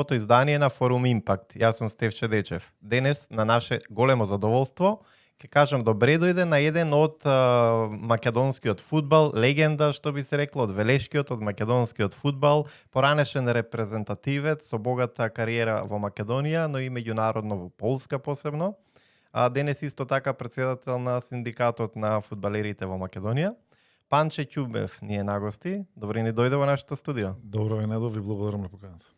најновото издание на Форум Импакт. Јас сум Стефче Дечев. Денес на наше големо задоволство ќе кажам добре дојде на еден од македонскиот фудбал, легенда, што би се рекло, од велешкиот, од македонскиот фудбал, поранешен репрезентативец со богата кариера во Македонија, но и меѓународно во Полска посебно. А денес исто така председател на синдикатот на фудбалерите во Македонија. Панче Ќубев ни е нагости. Добре ни дојде во нашето студио. Добро ве Недо, ви благодарам на поканата.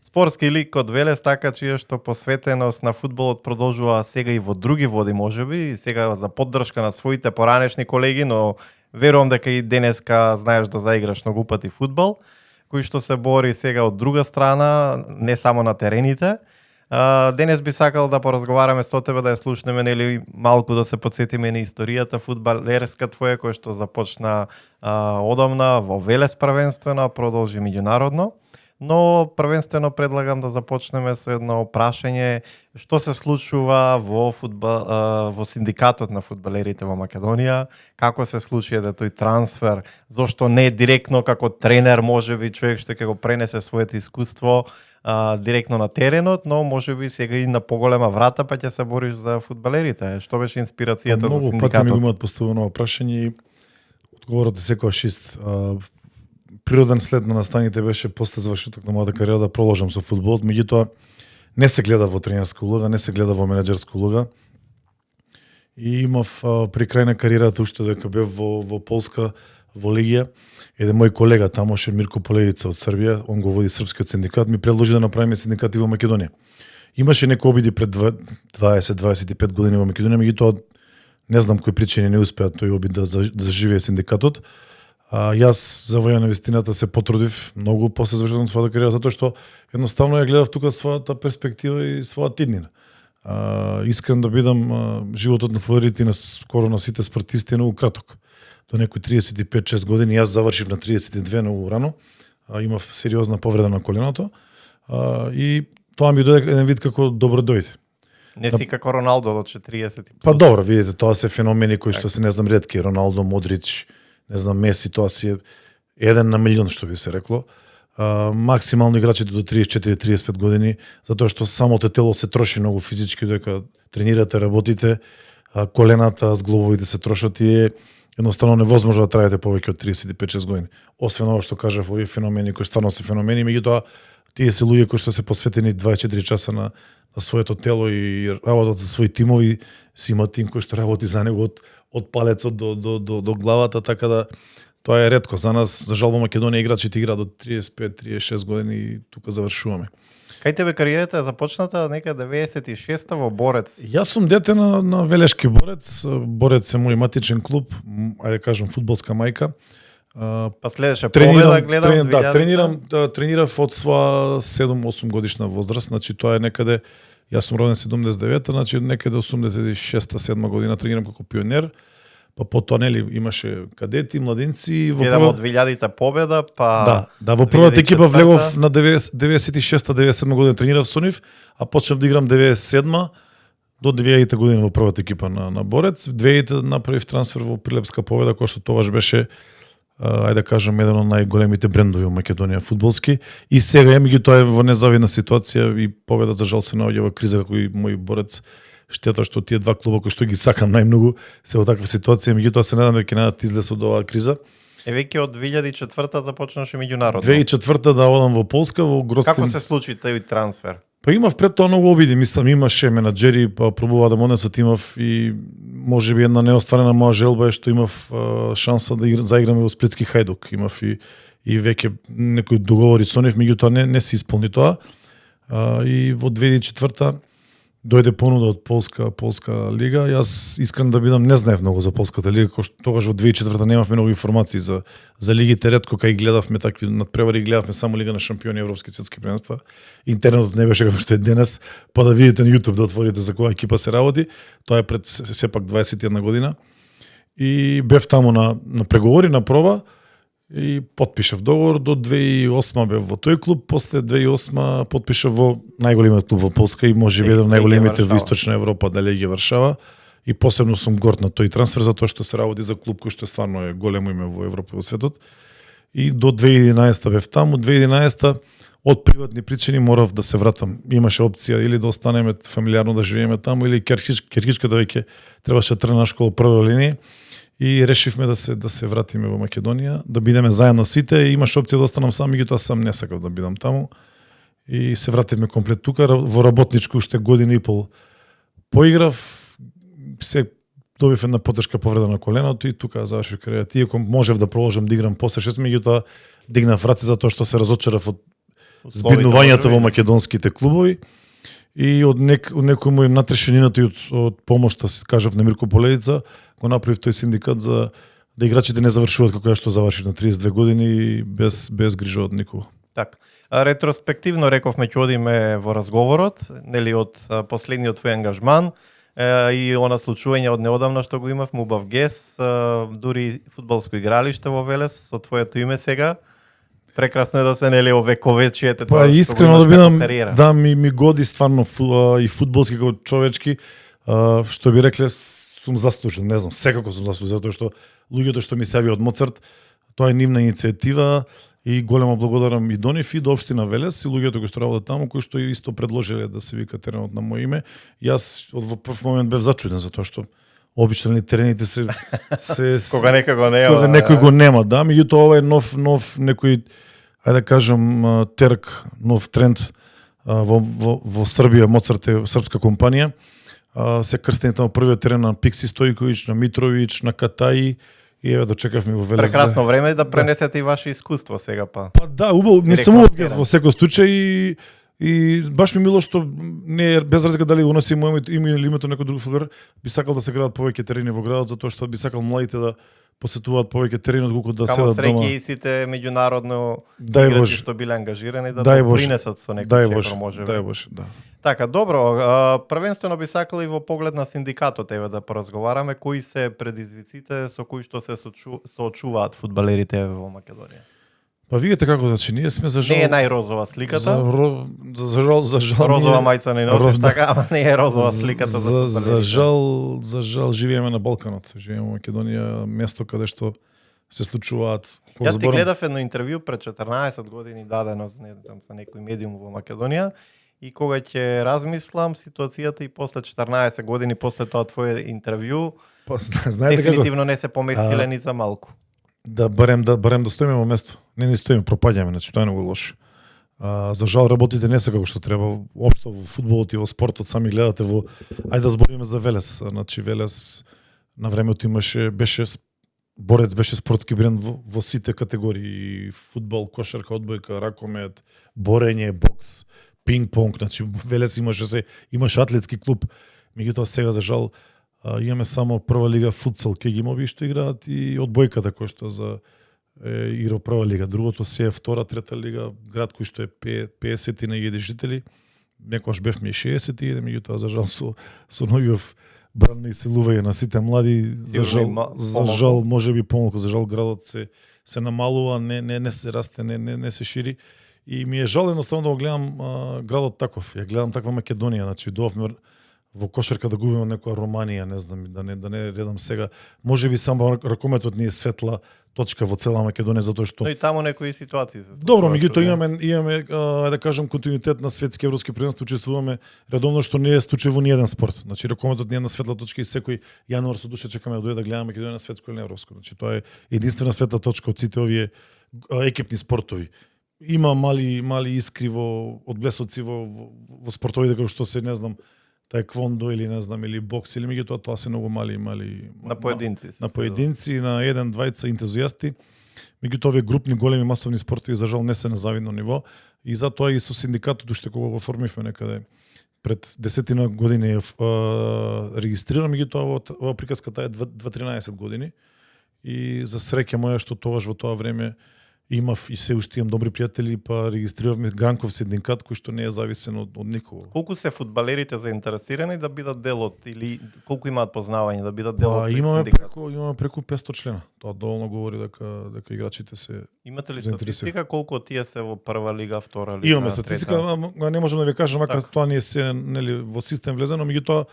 Спортски лик од Велес, така чија што посветеност на фудбалот продолжува сега и во други води можеби, и сега за поддршка на своите поранешни колеги, но верувам дека и денеска знаеш да заиграш многу пати фудбал, кој што се бори сега од друга страна, не само на терените. Денес би сакал да поразговараме со тебе, да ја слушнеме, нели, малку да се подсетиме на историјата фудбалерска твоја, која што започна одамна во Велес првенствено, продолжи меѓународно. Но првенствено предлагам да започнеме со едно прашање што се случува во во синдикатот на фудбалерите во Македонија, како се случи да тој трансфер, зошто не директно како тренер, можеби човек што ќе го пренесе своето искуство директно на теренот, но можеби сега и на поголема врата па ќе се бориш за фудбалерите. Што беше инспирацијата за синдикатот? Многу пати ми имаат поставено прашање и одговорот е секогаш ист. Природен след на настаните беше после завршеток на мојата кариера да продолжам со фудбалот, меѓутоа не се гледа во тренерска улога, не се гледа во менаџерска улога. И имав при крај на кариерата уште дека бев во Полска, во Легија, еден мој колега тамоше Мирко Полевица од Србија, он го води српскиот синдикат, ми предложи да направиме синдикат и во Македонија. Имаше некои обиди пред 20-25 години во Македонија, меѓутоа не знам кои причини не успеа тој обид да заживее синдикатот. Јас за воја на вистината се потрудив многу после завршетокот на својата кариера, затоа што едноставно ја гледав тука својата перспектива и својата иднина. Искрен да бидам, животот на фудбалерите на скоро на сите спортисти е многу краток. До некои 35-6 години, јас завршив на 32 многу рано, имав сериозна повреда на коленото и тоа ми дојде еден вид како добро дојде. Не си како Роналдо до 40. Па добро, видите, тоа се феномени кои што се не знам ретки, Роналдо, Модрич, не знам, Меси, тоа си е еден на милион, што би се рекло. Максимално играчите до 34-35 години, затоа што самото тело се троши многу физички, дека тренирате, работите, колената, зглобовите се трошат и е едноставно невозможно да траете повеќе од 35-6 години. Освен ова што кажав, овие феномени кои стварно се феномени, меѓутоа тие се луѓе кои што се посветени 24 часа на своето тело и работат за своји тимови, си има тим кој што работи за него од палецот до главата, така да тоа е ретко. За нас, за жал во Македонија, играчите играат до 35-36 години и тука завршуваме. Кај тебе кариерата е започната нека 96-та во Борец? Јас сум дете на Велешки Борец. Борец е мој матичен клуб, ајде кажам фудбалска мајка. Па следеше Победа, гледам. Тренирав од своја 7-8 годишна возраст, значи тоа е некаде. Јас сум роден 79-та, значи некаде 86-7 година тренирам како пионер. Па потоа нели имаше кадети, младинци во прва од 2000-та Победа, па да, во првата екипа влегов на 96-97 година тренирав со нив, а почнав да играм 97 до 2000 година во првата екипа на Борец. 2000 направив трансфер во Прилепска Победа, кој што тогаш беше ајде да кажам еден од најголемите брендови во Македонија фудбалски, и сега е меѓутоа во незавидна ситуација и Победа за жал се наоѓа во криза како и мој Борец. Штета што тие два клуба кои што ги сакам најмногу се во таква ситуација, меѓутоа се надам дека ќе најдат излез од оваа криза. Веќе од 2004-та започнаше меѓународно. 2004-та да одам во Полска, во Гроцлин. Како се случи тој трансфер? Па имав пред тоа многу обиди, мислам, имаше менаџери, па пробува да ме однесат, имав и можеби една неостварена моја желба е што имав шанса да заиграме во Сплитски Хајдук. Имав и веќе некои договори со нив, меѓутоа не се исполни тоа. И во 2004-та дојде понуда од полска лига. Јас искрено да бидам не знаев многу за полската лига, кој тогаш во 2004 немавме многу информации за лигите, ретко кај гледавме такви надпревари, гледавме само Лига на шампиони, европски светски првенства. Интернетот не беше како што е денес, па да видите на YouTube да отворите за која екипа се работи. Тоа е пред сепак 21 година. И бев таму на преговори, на проба и потпишав договор до 2008 бев во тој клуб, после 2008 потпишав во најголемиот клуб во Полска и можеби еден од најголемите во Источна Европа, Легија Варшава. И посебно сум горд на тој трансфер затоа што се работи за клуб кој што стварно е големо име во Европа и во светот. И до 2011 бев таму. 2011 од приватни причини морав да се вратам. Имаше опција или да останеме фамилиарно да живееме таму, или Кирхичката веќе требаше да тргне на школа прва линија. И решивме да се вратиме во Македонија, да бидеме заедно сите. Имаше опција да останам сам, меѓутоа сам не сакав да бидам таму. И се вративме комплет тука, во работничко уште година и пол поиграв, се добив една потешка повреда на коленото и тука завршив кариерата. Иако можев да продолжам да играм после 6, меѓутоа дигнав раци затоа што се разочарав од збиднувањата во македонските клубови. И од некој мој натрешенината и од помошта, кажав на Мирко Поледица, го направив тој синдикат за да играчите не завршуваат како ја што завршив на 32 години без грижа од никого. Так. Ретроспективно рековме ќе одиме во разговорот, нели од последниот твој ангажман и она случување од неодамна што го имав Убав Гес, дури фудбалско игралиште во Велес со твоето име сега. Прекрасно е да се нели овековечиете тоа. Па искрено да бидам, да ми годи стварно и фудбалски како човечки, што би рекле сум заслужен, не знам, секако сум заслужен затоа што луѓето што ми се јави од Моцарт, тоа е нивна иницијатива и големо благодарам и до нив и до општина Велес и луѓето кои што работат таму, кои што исто предложиле да се вика теренот на мој име. Јас во прв момент бев зачуден затоа што обично терените се кога некој го нема, да, меѓутоа ова е нов некој, ајде да кажам, терк, нов тренд во Србија. Моцарт е српска компанија. Се крстени таму првиот терен на Пикси Стојковиќ, на Митровиќ, на Катаи и еве дочекавме во Велес. Прекрасно време да пренесете и ваше искуство сега па. Па да, убаво, не сум убав во секој случај и баш ми мило што не е без разлика дали уноси моето име или името некој друг фудбалер, би сакал да се градат повеќе терени во градот затоа што би сакал младите да посетуваат повеќе терени отколку да седат дома. Камо среќи и сите меѓународно играчи што биле ангажирани да допринесат со некој чекор може. Дај Боже, да. Така, добро, првенствено би сакал и во поглед на синдикатот еве да поразговараме кои се предизвиците со кои што се соочуваат фудбалерите во Македонија. Па видите како, значи ние сме за жал. Не е најрозова сликата. За жал. Розова мајца не носиш така, ама не е розова сликата за жал живееме на Балканот. Живееме во Македонија, место каде што се случуваат. Јас ти гледав едно интервју пред 14 години дадено не знам со некој медиум во Македонија и кога ќе размислам ситуацијата и после 14 години после тоа твое интервју, знаете дефинитивно не се поместиле ни за малку. Да барем да стоиме во место. Не стоиме, пропаѓаме, значи тоа е многу лошо. За жал работите не се како што треба. Општо во фудбалот и во спортот сами гледате во ајде да збориме за Велес. Значи Велес на времето беше борец, беше спортски бренд во сите категории: фудбал, кошарка, одбојка, ракомет, борење, бокс, пинг-понг. Значи Велес имаше атлетски клуб. Меѓутоа сега за жал имаме само прва лига футсал кај ги моби што играат и одбојката кој што за игра прва лига. Другото се е втора, трета лига, град кој што е 50 на 1000 жители. Некојаш бевме и 60, меѓутоа за жал со новиот бран и силување на сите млади, за жал можеби помалку, за жал градот се намалува, не се расте, не се шири. И ми е жал едноставно да го гледам градот таков. Ја гледам таква Македонија, значи доовме во кошарка да губиме некоја Романија, не знам, да не редам сега. Можеби само ракометот ни е светла точка во цела Македонија затоа што но и таму некои ситуации се случуваат. Добро, меѓутоа имаме да кажам континуитет на светски европски првенства, учествуваме редовно што не е случај во ниеден спорт. Значи ракометот ни е на светла точка и секој јануар со душа чекаме да дојде да гледаме Македонија на светско или на европско. Значи тоа е единствена светла точка од сите овие екипни спортови. Има мали искри во одблесоци во спортовите како што се, не знам, таеквондо или не знам, или бокс, или меѓутоа тоа се многу мали на поединци. На поединци, на еден, двајца ентузијасти. Меѓутоа овие групни големи масовни спортови за жал не се на завидно ниво и затоа и со синдикатот уште кога го формивме некаде пред 10 години регистрирам, меѓутоа ова приказката е 13 години. И за среќа моја што тогаш во тоа време имав и се уште имам добри пријатели, па регистрировавме Гранков синдикат кој што не е зависен од никого. Колку се фудбалерите заинтересирани да бидат дел од или колку имаат познавање да бидат дел од синдикат? Имаме преку 500 члена. Тоа доволно говори дека играчите се. Имате ли статистика колку од тие се во прва лига, втора лига? Имаме статистика, не можам да ви кажам дека тоа не е се нели во систем влезено, меѓутоа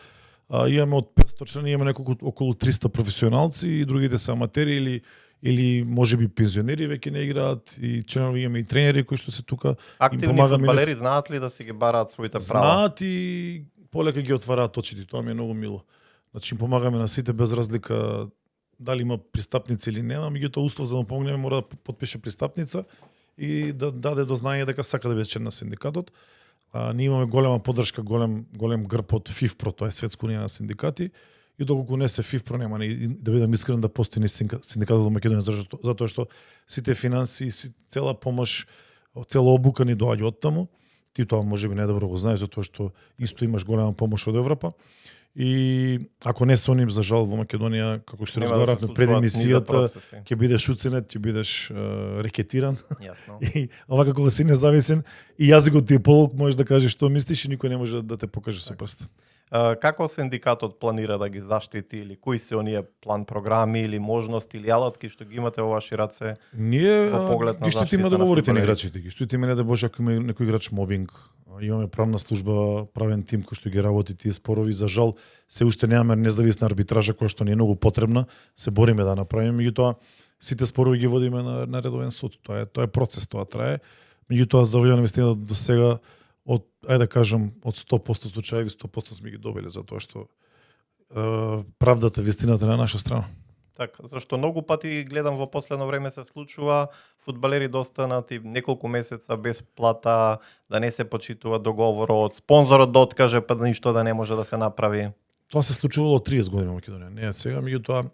имаме од 500 члена, имаме неколку околу 300 професионалци и другите се аматери или можеби пензионери веќе не играат и членови имаме и тренери кои што се тука. Активни фудбалери знаат ли да си ги бараат своите права? Знаат и полека ги отвараат очите, тоа ми е многу мило. Значи им помагаме на сите без разлика дали има пристапници или нема, меѓутоа услов за да помогнеме мора да подпише пристапница и да даде до знање дека сака да биде член на синдикатот. Ние имаме голема поддршка, голем грб од ФИФПРО, тоа е Светска унија на синдикати. И доколку не се ФИФПРО нема да бидам искрен да постои синдикатот во Македонија, затоа што сите финанси, цела помош, цела обука ни доаѓа од таму. Ти тоа можеби недобро го знаеш затоа што исто имаш голема помош од Европа. И ако не се оним за жал во Македонија, како што разговаравме пред емисијата, ќе бидеш уценет, ќе бидеш рекетиран. Јасно. И ова како си независен и јазикот ти е полок, можеш да кажеш што мислиш и никој не може да те покаже со прст. Како синдикатот планира да ги заштити или кои се оние план програми или можности или алатки што ги имате во ваши раце? Ние во поглед на ги штитиме договорите на фудбалерите? играчите, ги штитиме, не да боже ако има некој играч мобинг. Имаме правна служба, правен тим кој што ги работи тие спорови. За жал се уште немаме независна арбитража која што ни е многу потребна. Се бориме да направиме, меѓутоа сите спорови ги водиме на редовен суд. Тоа е процес, тоа трае. Меѓутоа за овие навистина до сега ајде да кажам, од 100% случаеви 100% сме ги добили, затоа што правдата, вистината е на наша страна. Така, зашто многу пати гледам во последно време се случува фудбалери да останат и неколку месеца без плата, да не се почитува договорот, спонзорот да откаже па ништо да не може да се направи. Тоа се случувало 30 години во Македонија, не е сега, меѓутоа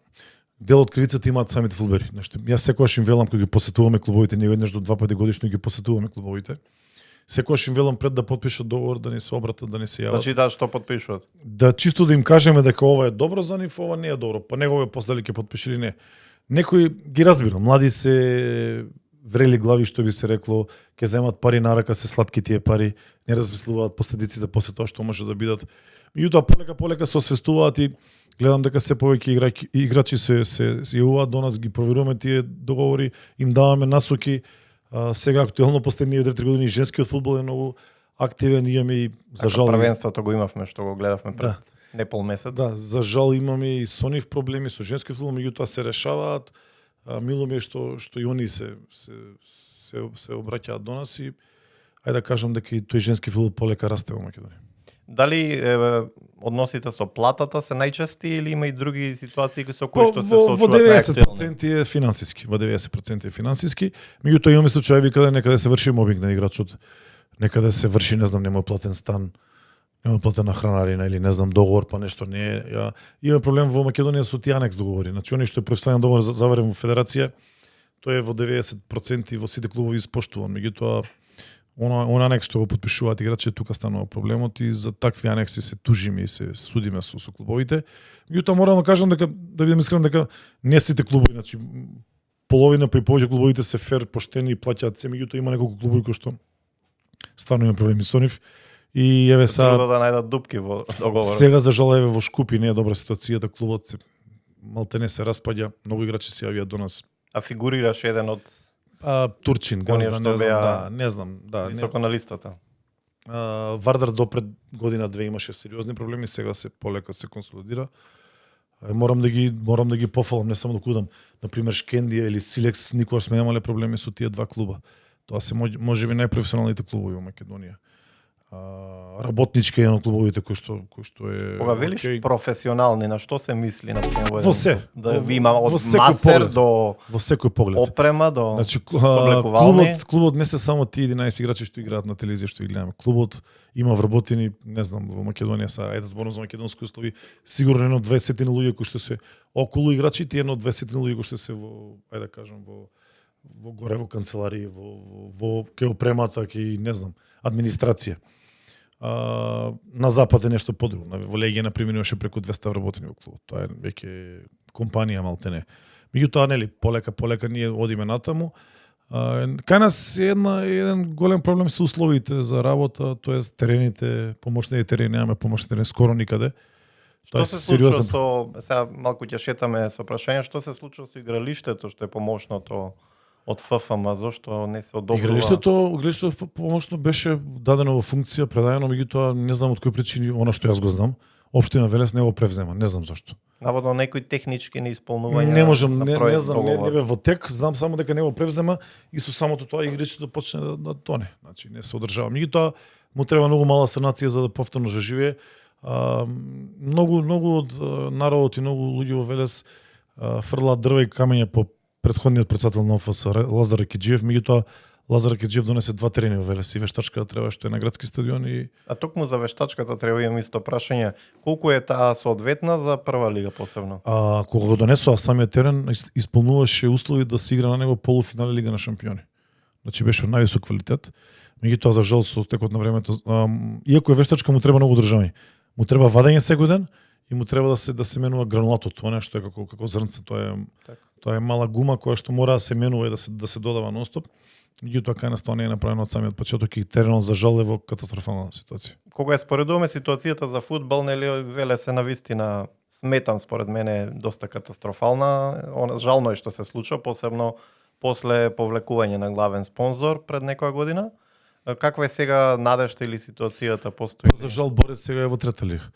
дел од кривицата имаат самите фудбалери. Јас секогаш им велам кога ги посетуваме клубовите, ние еднаш до 2 пати годишно ги посетуваме клубовите. Секогаш им велам пред да подпишат договор, да не се обратат, да не се јават. Да читаат што подпишуваат. Да чисто да им кажеме дека ова е добро за нив, ова не е добро. Па негове после дали ќе подпише или не. Некои ги разбирам, млади се врели глави што би се рекло, ќе земат пари на рака, се сладки тие пари, не размислуваат последиците после тоа што може да бидат. Меѓутоа полека се освестуваат и гледам дека се повеќе играчи се јавуваат до нас, ги проверуваме тие договори, им даваме насоки. Сега актуелно последниве 2-3 години женскиот фудбал е многу активен, имаме и за жал првенството го имавме што го гледавме пред непол месец. Да, за жал имаме и со нив проблеми со женскиот фудбал, меѓутоа се решаваат. Мило ми е што и они се обраќаат до нас и ајде да кажам дека и тој женски фудбал полека расте во Македонија. Дали односите со платата се најчести или има и други ситуации со кои што се соочуваат во 90% најактуелни? е финансиски, во 90% е финансиски. Меѓутоа имаме случаи каде некаде се врши мобинг на играчот, некаде се врши, не знам, нема платен стан, нема платена хранарина или не знам договор, па нешто не е. Има проблем во Македонија со тие анекс договори. Значи они што е професионален договор заварен во федерација, тој е во 90% во сите клубови испоштуван. Меѓутоа он анекс што го подпишуваат играчи, тука станува проблемот и за такви анекси се тужиме и се судиме со клубовите. Меѓутоа морам да кажам дека да бидам искрен дека не сите клубови, значи половина па и повеќе клубовите се фер, поштени и плаќаат се, меѓутоа има неколку клубови кои што стварно има проблеми со нив. И еве да најдат дупки во договорот. Сега за жал еве во Шкупи не е добра ситуацијата, клубот се малтене се распаѓа, многу играчи се јавија до нас. А фигурираш еден од Турчин, газда, не знам, високо на листата. Вардар до пред година-две имаше сериозни проблеми, сега се полека се консолидира. Морам да ги пофалам, не само да кудам. Например Шкендија или Силекс, никогаш сме немале проблеми со тие два клуба. Тоа се можеби најпрофесионалните клубови во Македонија. Работнички е еден од клубовите кој што е. Кога велиш професионални, на што се мисли на пример? Во се. Да ви има од масер до во секој поглед. Опрема до значи, облекувални. Клубот не се само тие 11 играчи што играат на телевизија што ги гледаме. Клубот има вработени, не знам, во Македонија са, ајде зборувам за македонски услови, сигурно едно 20 луѓе кои што се околу играчите, едно 20 луѓе кои што се во, ајде да кажам, во горе во канцеларии, во ке опремата, ке не знам, администрација. На запад е нешто подруго. Во Легија, например, имаше преку 200 вработени во клубот. Тоа е веќе компанија малтене. Меѓутоа, нели, полека ние одиме натаму. Кај нас е еден голем проблем се условите за работа, тоест терените, помошни терени, немаме помошни терени скоро никаде. Што се случува со, сега малку ќе шетаме со прашање, што се случува со игралиштето што е помошното од ФФМ, зошто не се одобрува? Игралиштето помошно беше дадено во функција, предадено, меѓутоа не знам од кои причини, она што јас го знам, општина Велес не го превзема, не знам зошто. Наводно некои технички неисполнувања. Не можам, не знам, не бе во тек, знам само дека не го превзема и со самото тоа игричето почне да тоне, значи не се одржава. Меѓутоа му треба многу мала санација за да повторно заживее. Многу од народот и многу луѓе во Велес фрлаат дрва и камења по претходниот председател на ОФС Лазар Ракиџиев, меѓутоа Лазар Ракиџиев донесе 2 терени во Велес и вештачката треба што е на градски стадион и токму за вештачката треба имам исто прашање. Колку е таа соодветна за прва лига посебно? Кога го донесоа самиот терен исполнуваше услови да се игра на него полуфинале Лига на шампиони. Значи беше од највисок квалитет. Меѓутоа за жал со текот на времето, иако е вештачка му треба многу одржање. Му треба вадење секој ден и му треба да се менува гранулатот, тоа нешто е како зрнце, тоа е мала гума која што мора да се менува и да се додава нонстоп. Меѓутоа кај нас тоа не е направено од самиот почеток и теренот за жал е во катастрофална ситуација. Кога ја споредуваме ситуацијата за фудбал, нели Велес е навистина, сметам според мене доста катастрофална. Жално е што се случува, посебно после повлекување на главен спонзор пред некоја година. Каква е сега надежта или ситуацијата постои? За жал Борец сега е во трета лига.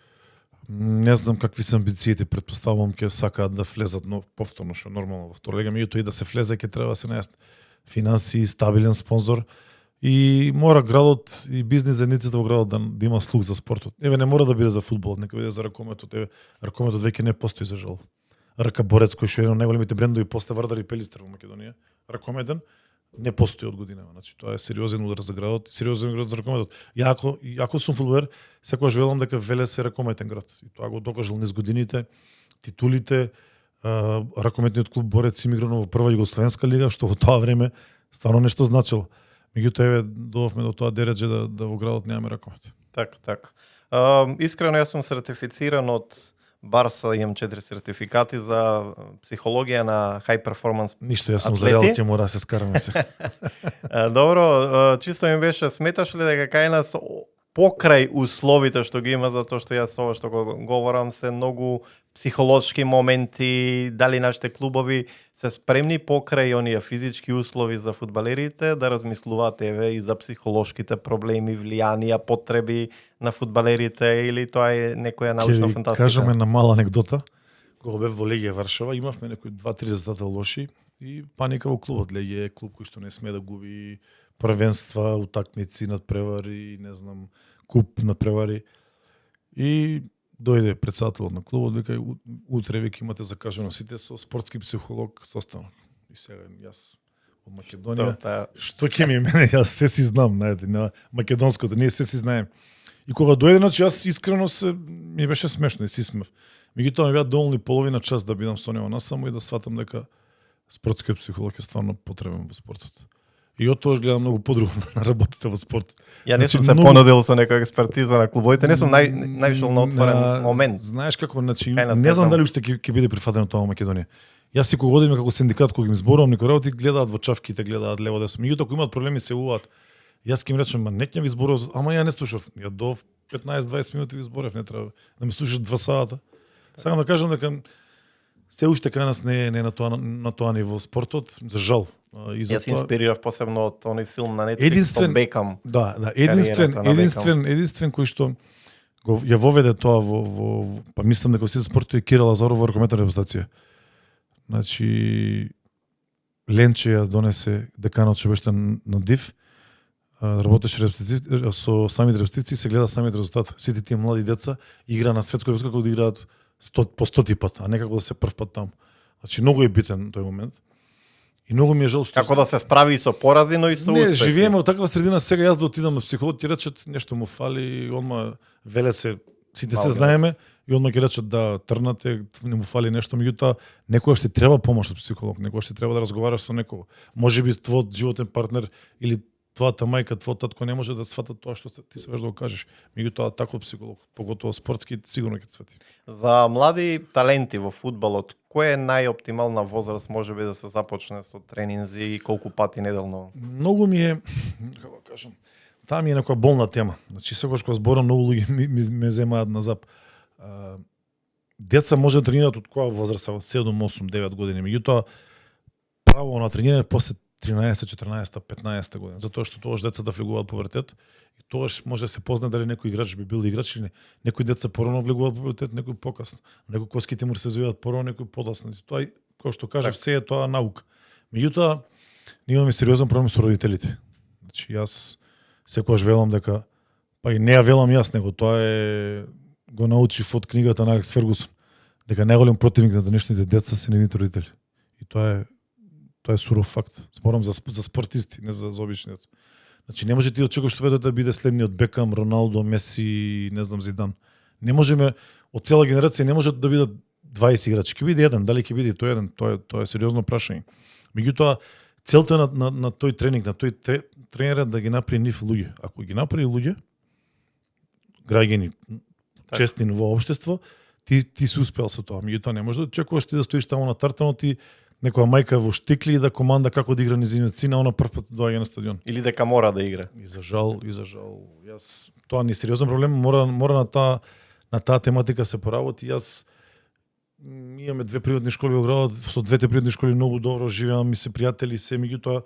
Не знам какви се амбициите, претпоставувам ќе сакаат да влезат повторно што нормално во втора лига, меѓутоа и да се влезе ќе треба да се најдат финансии, стабилен спонзор и мора градот и бизнис заедницата во градот да има слух за спортот. Еве не мора да биде за фудбалот, нека биде за ракометот. Ракометот веќе не постои за жал. Рака Борец кој што е еден од најголемите брендови после Вардар и Пелистер во Македонија, ракометен не постои од годинава. Значи тоа е сериозен удар за градот, сериозен удар за ракометот. Јако сум фудбалер, секогаш велам дека Велес е ракометен град. И тоа го докажал низ годините, титулите, ракометниот клуб Борец им играно во прва југословенска лига, што во тоа време стварно нешто значило. Меѓутоа еве доовме до тоа дередже да во градот немаме ракомет. Така. Искрено јас сум сертифициран од Барса, имам 4 сертификати за психологија на high performance. Ништо, јас сум за реал, ќе мора да се скараме се. Добро, чисто ми беше, сметаш ли дека кај нас покрај условите што ги има, затоа што јас ова што го говорам се многу психолошки моменти, дали нашите клубови се спремни покрај оние физички услови за фудбалерите да размислуваат еве и за психолошките проблеми, влијанија, потреби на фудбалерите или тоа е некоја научна фантастика? Ќе кажеме на мала анекдота. Кога бев во Легија Варшава, имавме некои 2-3 резултати лоши и паника во клубот. Легија е клуб кој што не сме да губи првенства, утакмици, надпревари, не знам, куп надпревари. И дојде председателот на клубот, вика утре веќе имате закажано сите со спортски психолог состанок. И сега јас од Македонија, што ќе ми мене, јас се си знам, знаете, на македонското, ние се си знаеме. И кога дојде, значи јас искрено ми беше смешно и си смев. Меѓутоа ми беа доволни половина час да бидам со него насамо и да сватам дека спортскиот психолог е стварно потребен во спортот. И од тоа гледам многу подруго на работата во спортот. Ја не сум се понудил со некоја експертиза на клубовите, не сум најшол на отворен момент. Знаеш како, значи, не знам дали уште ќе биде прифатено тоа во Македонија. Јас секој година како синдикат кога им зборувам некои работи, гледаат во чавките, гледаат лево десно. Меѓутоа кога имаат проблеми се уваат. Јас ќе им речам, не ќе ви зборував, ама ја не слушав. Ја до 15-20 минути ви зборев, не треба да ме слушаш 2 сата. Сакам да кажам дека се уште кај нас не е на тоа ниво спортот, за жал. Јас се инспирирав посебно од оној филм на Netflix со Бекам. Да, единствен кој што ја воведе тоа па мислам дека сите спортови Кира Лазаров во ракометна репрезентација. Значи Ленче ја донесе деканот што беше на ДИВ, работеше со самите репрезентации, се гледа самиот резултат. Сите тие млади деца игра на светско првенство како да играат по 100 пат, а не како да се прв пат таму. Значи многу е битен тој момент. И многу ми е жал што како да се справи и со порази, но и со успеси. Не, живееме во таква средина сега, јас да отидам на психолог, ќе речат нешто му фали, онма веле се сите се знаеме и онма ќе речат да трнате, не му фали нешто, меѓутоа некогаш ти треба помош од психолог, некогаш ти треба да разговараш со некого. Можеби твојот животен партнер или твојата мајка, твојот татко не може да сватат тоа што ти се да го кажеш. Меѓутоа таков психолог, поготово спортски, сигурно ќе свати. За млади таленти во фудбалот, која е најоптимална возраст можеби да се започне со тренинзи и колку пати неделно? Многу ми е, како кажам, таа ми е некоја болна тема. Значи секогаш кога зборам, многу луѓе ме земаат назад. Деца може да тренираат од која возраст, од 7, 8, 9 години. Меѓутоа право на тренирање после 13, 14, 15 година, затоа што тогаш децата влегуваат пубертет и тогаш може да се познае дали некој играч би бил играч или не. Некои деца порано влегуваат пубертет, некои покасно. Некои коските му се развиваат порано, некои подоцна. Тоа како што кажав, се е тоа наука. Меѓутоа ние имаме сериозен проблем со родителите. Значи јас секогаш велам дека, па и не ја велам јас, него тоа е го научив од книгата на Алекс Фергусон, дека најголем противник на денешните деца се нивните родители. И тоа е суров факт. Зборам за спортисти, не за обични деца. Значи не може ти очекуваш твоето да биде следниот Бекам, Роналдо, Меси, не знам Зидан. Не можеме од цела генерација не можат да бидат 20 играчи. Ќе биде еден, дали ќе биде тој еден, тоа е сериозно прашање. Меѓутоа целта на тој тренинг, на тој тренер да ги направи нив луѓе. Ако ги направи луѓе, граѓани, честни во општество, ти си успел со тоа. Меѓутоа не може да очекуваш ти да стоиш таму на тартанот и некоја мајка во штикли и да команда како да игра низиниот син, а она прв пат доаѓа на стадион. Или дека мора да игра. И за жал, јас тоа не е сериозен проблем, мора на таа тематика се поработи. Јас имаме две приватни школи во градот, со двете приватни школи многу добро живеам, ми се пријатели, се меѓутоа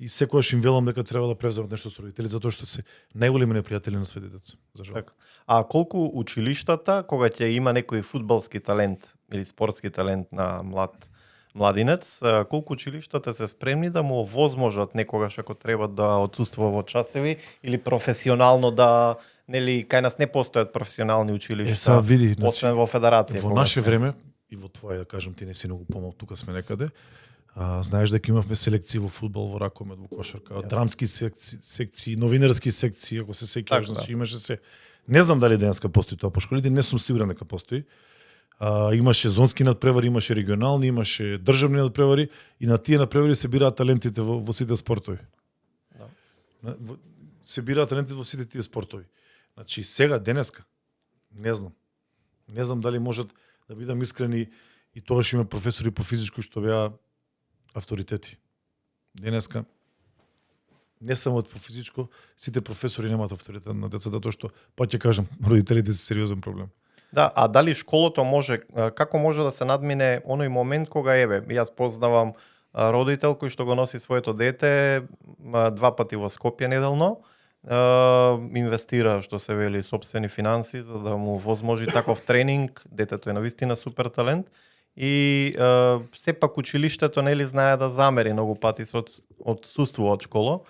и секогаш им велам дека треба да превземат нешто со родители, затоа што се најголеми непријатели на свете деца. За жал. Так. А колку училиштата, кога ќе има некој фудбалски талент или спортски талент на младинец, колку училиштата се спремни да му овозможат некогаш ако треба да отсуствува во часови или професионално да, нели, кај нас не постојат професионални училишта, види, освен во федерација. Во наше време и во твоја, да кажам, ти не си многу помал, тука сме некаде. Знаеш дека имавме селекции во фудбал, во ракомет, во кошарка, драмски секции, новинарски секции, ако се сеќаваш, значи имаше се. Не знам дали денеска постои тоа по школите, не сум сигурен дека постои. Имаше зонски надпревари, имаше регионални, имаше државни надпревари и на тие надпревари се бираат талентите во сите спортови. Да. Се бираат талентите во сите тие спортови. Значи сега денеска не знам. Не знам дали можат да бидам искрени и тогаш има професори по физичко што беа авторитети. Денеска не само по физичко, сите професори немаат авторитет на децата, тоа што па ќе кажам, родителите се сериозен проблем. Да, а дали школото може, како може да се надмине оној момент кога јас познавам родител кој што го носи своето дете 2 пати во Скопје неделно, инвестира, што се вели, сопствени финанси за да му возможи таков тренинг, детето е навистина супер талент и сепак училиштето нели знае да замери многу пати со отсуствува од школа.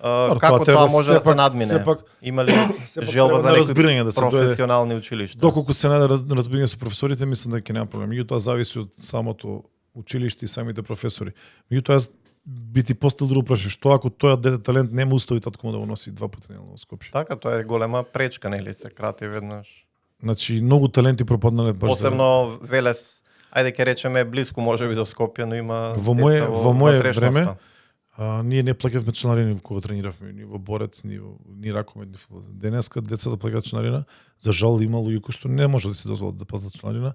Како тоа може да се надмине? Има ли желба за некои професионални училишта? Доколку се најде разбирање со професорите, мислам дека нема проблем. Меѓутоа зависи од самото училиште и самите професори. Меѓутоа би ти поставил друго прашање, што ако тој дете талент нема устови татко му да го носи 2 пати неделно во Скопје? Така, тоа е голема пречка, нели, се крати веднаш. Значи многу таленти пропаднале баш. Посебно Велес, ајде ќе речеме блиску можеби до Скопје, но има во моје време ние не плаќавме членарини кога трениравме, ни во борец, ни ракомет, ни фудбал. Денеска децата плаќаат членарина, за жал има луѓе кои што не може да си дозволат да платат членарина.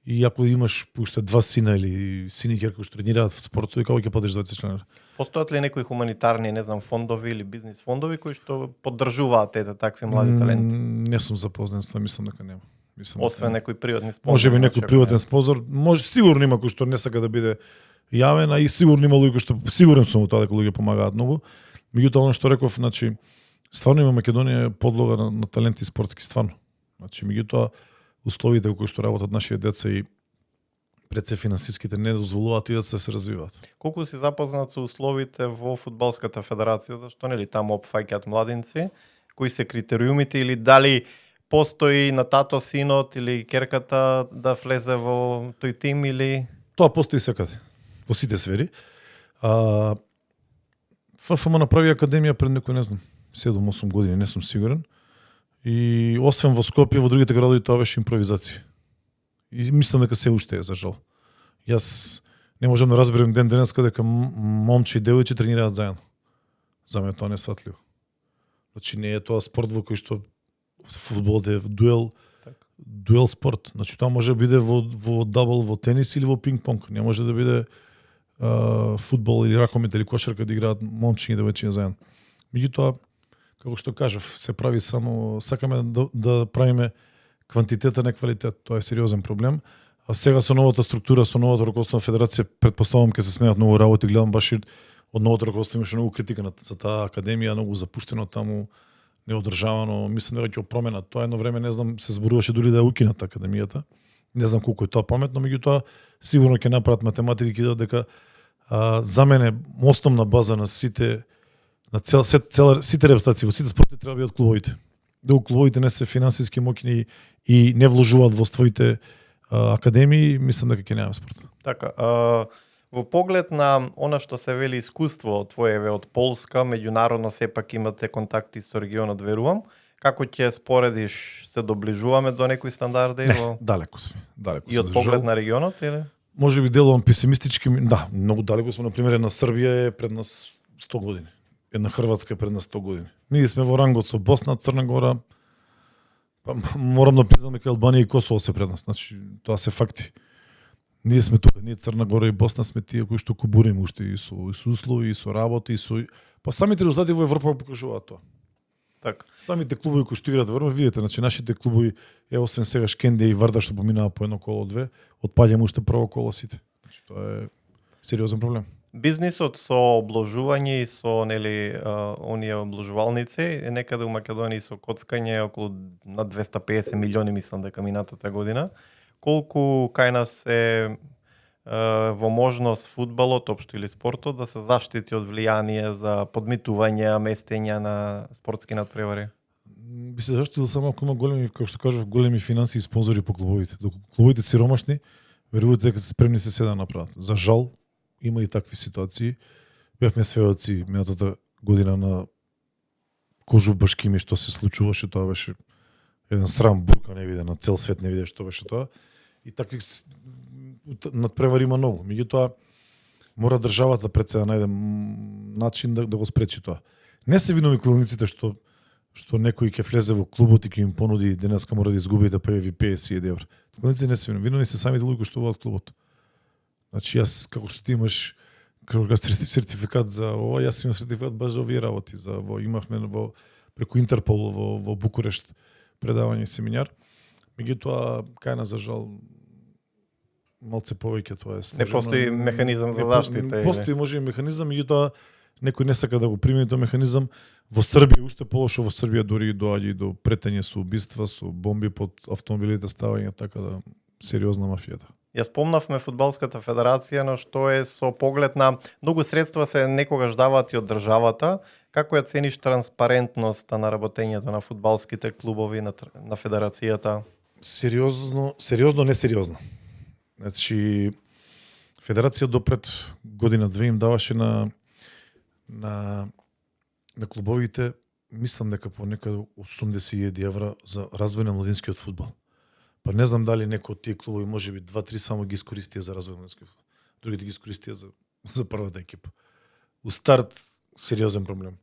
И ако имаш уште 2 сина или сини и ќерка кои што тренираат в спортот, како ќе платиш 20 членари? Постојат ли некои хуманитарни, не знам, фондови или бизнис фондови кои што поддржуваат такви млади таленти? Не сум запознат со тоа, мислам дека нема. Освен некој приватни спонзор. Можеби некој приватен спонзор, може сигурно има кој што не сака да биде јавен, а и сигурно има луѓе што сигурен сум тоа дека луѓе помагаат многу. Меѓутоа она што реков, значи стварно има Македонија подлога на таленти спортски стварно. Значи меѓутоа условите во кои што работат нашите деца и пред се финансиските не дозволуваат и да се развиваат. Колку си запознат со условите во фудбалската федерација, зашто нели таму опфаќаат младинци, кои се критериумите или дали постои на тато синот или керката да влезе во тој тим или тоа постои секаде во сите сфери. ФФМ направи академија пред некој, не знам, 7-8 години, не сум сигурен. И освен во Скопје, во другите градови тоа беше импровизација. И мислам дека се уште е, за жал. Јас не можам да разберем ден денеска дека момче и девојче тренираат заедно. За мене тоа не е сватливо. Значи не е тоа спорт во кој што фудбалот е дуел спорт. Значи тоа може да биде во дабл, во тенис или во пинг-понг. Не може да биде фудбал или ракомет или кошарка да играат момчиња и девојчиња заедно. Меѓутоа, како што кажав, се прави само сакаме да правиме квантитета, не квалитет. Тоа е сериозен проблем. А сега со новата структура, со новото раководство на федерација, претпоставувам ќе се сменат многу работи, гледам баш и од новото раководство имаше многу критика за таа академија, многу запуштено таму, неодржавано, мислам дека ќе промена. Тоа едно време не знам се зборуваше дури да ја укинат академијата. Не знам колку е тоа паметно, меѓутоа сигурно ќе направат математика и ќе дадат дека за мене основна база на сите сите репутации во сите спорти треба да бидат клубовите. Доколку клубовите не се финансиски моќни и не вложуваат во своите академии, мислам дека ќе немаме спорт. Така, во поглед на она што се вели искуство твоеве од Полска, меѓународно сепак имате контакти со регионот, верувам. Како ќе споредиш, се доближуваме до некои стандарди? Не, далеко сме. И од поглед на регионот, или? Може би делувам песимистички, да, многу далеко сме. Например, една Србија е пред нас 100 години. Една Хрватска е пред нас 100 години. Ние сме во рангот со Босна, Црна Гора, па морам да признам дека Албанија и Косово се пред нас. Значи, тоа се факти. Ние сме тука, ние Црна Гора и Босна сме тие кои што кубуриме уште и со услови, и со работа, и со... Па самите резултати во Европа покажуваат тоа. Така. Самите клубови кои што играат во Европа, видите, значи нашите клубови, освен сега Шкенде и Вардар што поминаа по едно коло две, отпаѓаме уште прво коло сите. Значи тоа е сериозен проблем. Бизнисот со обложување и со оние обложувалници е некаде у Македонија со коцкање околу над 250 милиони, мислам дека минатата година. Колку кај нас е во можност фудбалот, општо или спортот, да се заштити од влијание за подмитување, местења на спортски надпревари? Би се заштитил само ако има големи, како што кажав, големи финанси и спонзори по клубовите. Доколку клубовите сиромашни, верувате дека се спремни се да направат. За жал, има и такви ситуации. Бевме сведоци минатата година на Кожув Башкими што се случуваше, тоа беше еден срам, бурка не виде, на цел свет не виде што беше тоа. И такви надпревари има многу. Меѓутоа, мора државата пред се да најде начин да го спречи тоа. Не се винови клубниците што некој ќе влезе во клубот и ќе им понуди денеска мора да изгубите па ви 50.000 евра. Клубниците не се винови се самите луѓе што водат клубот. Значи јас како што ти имаш сертификат за ова, јас имам сертификат баш за овие работи, имавме преку Интерпол во Букурешт предавање и семинар. Меѓутоа, кај нас за жал малце повеќе тоа е сложено. Не постои механизам за заштита. Постои може и механизам, меѓутоа некој не сака да го примени тој механизам. Во Србија уште полошо, во Србија дури доаѓа и до претење со убиства, со бомби под автомобилите ставање, така да сериозна мафијата. Ја спомнавме фудбалската федерација, но што е со поглед на многу средства се некогаш даваат и од државата. Како ја цениш транспарентноста на работењето на фудбалските клубови на федерацијата? Сериозно, несериозно. Значи, федерација допред година-две им даваше на клубовите, мислам дека по некаде 80.000 евра за развој на младинскиот фудбал. Па не знам дали некој од тие клубови можеби 2-3 само ги искористија за развој на младинскиот фудбал. Другите ги искористија за првата екипа. У старт сериозен проблем.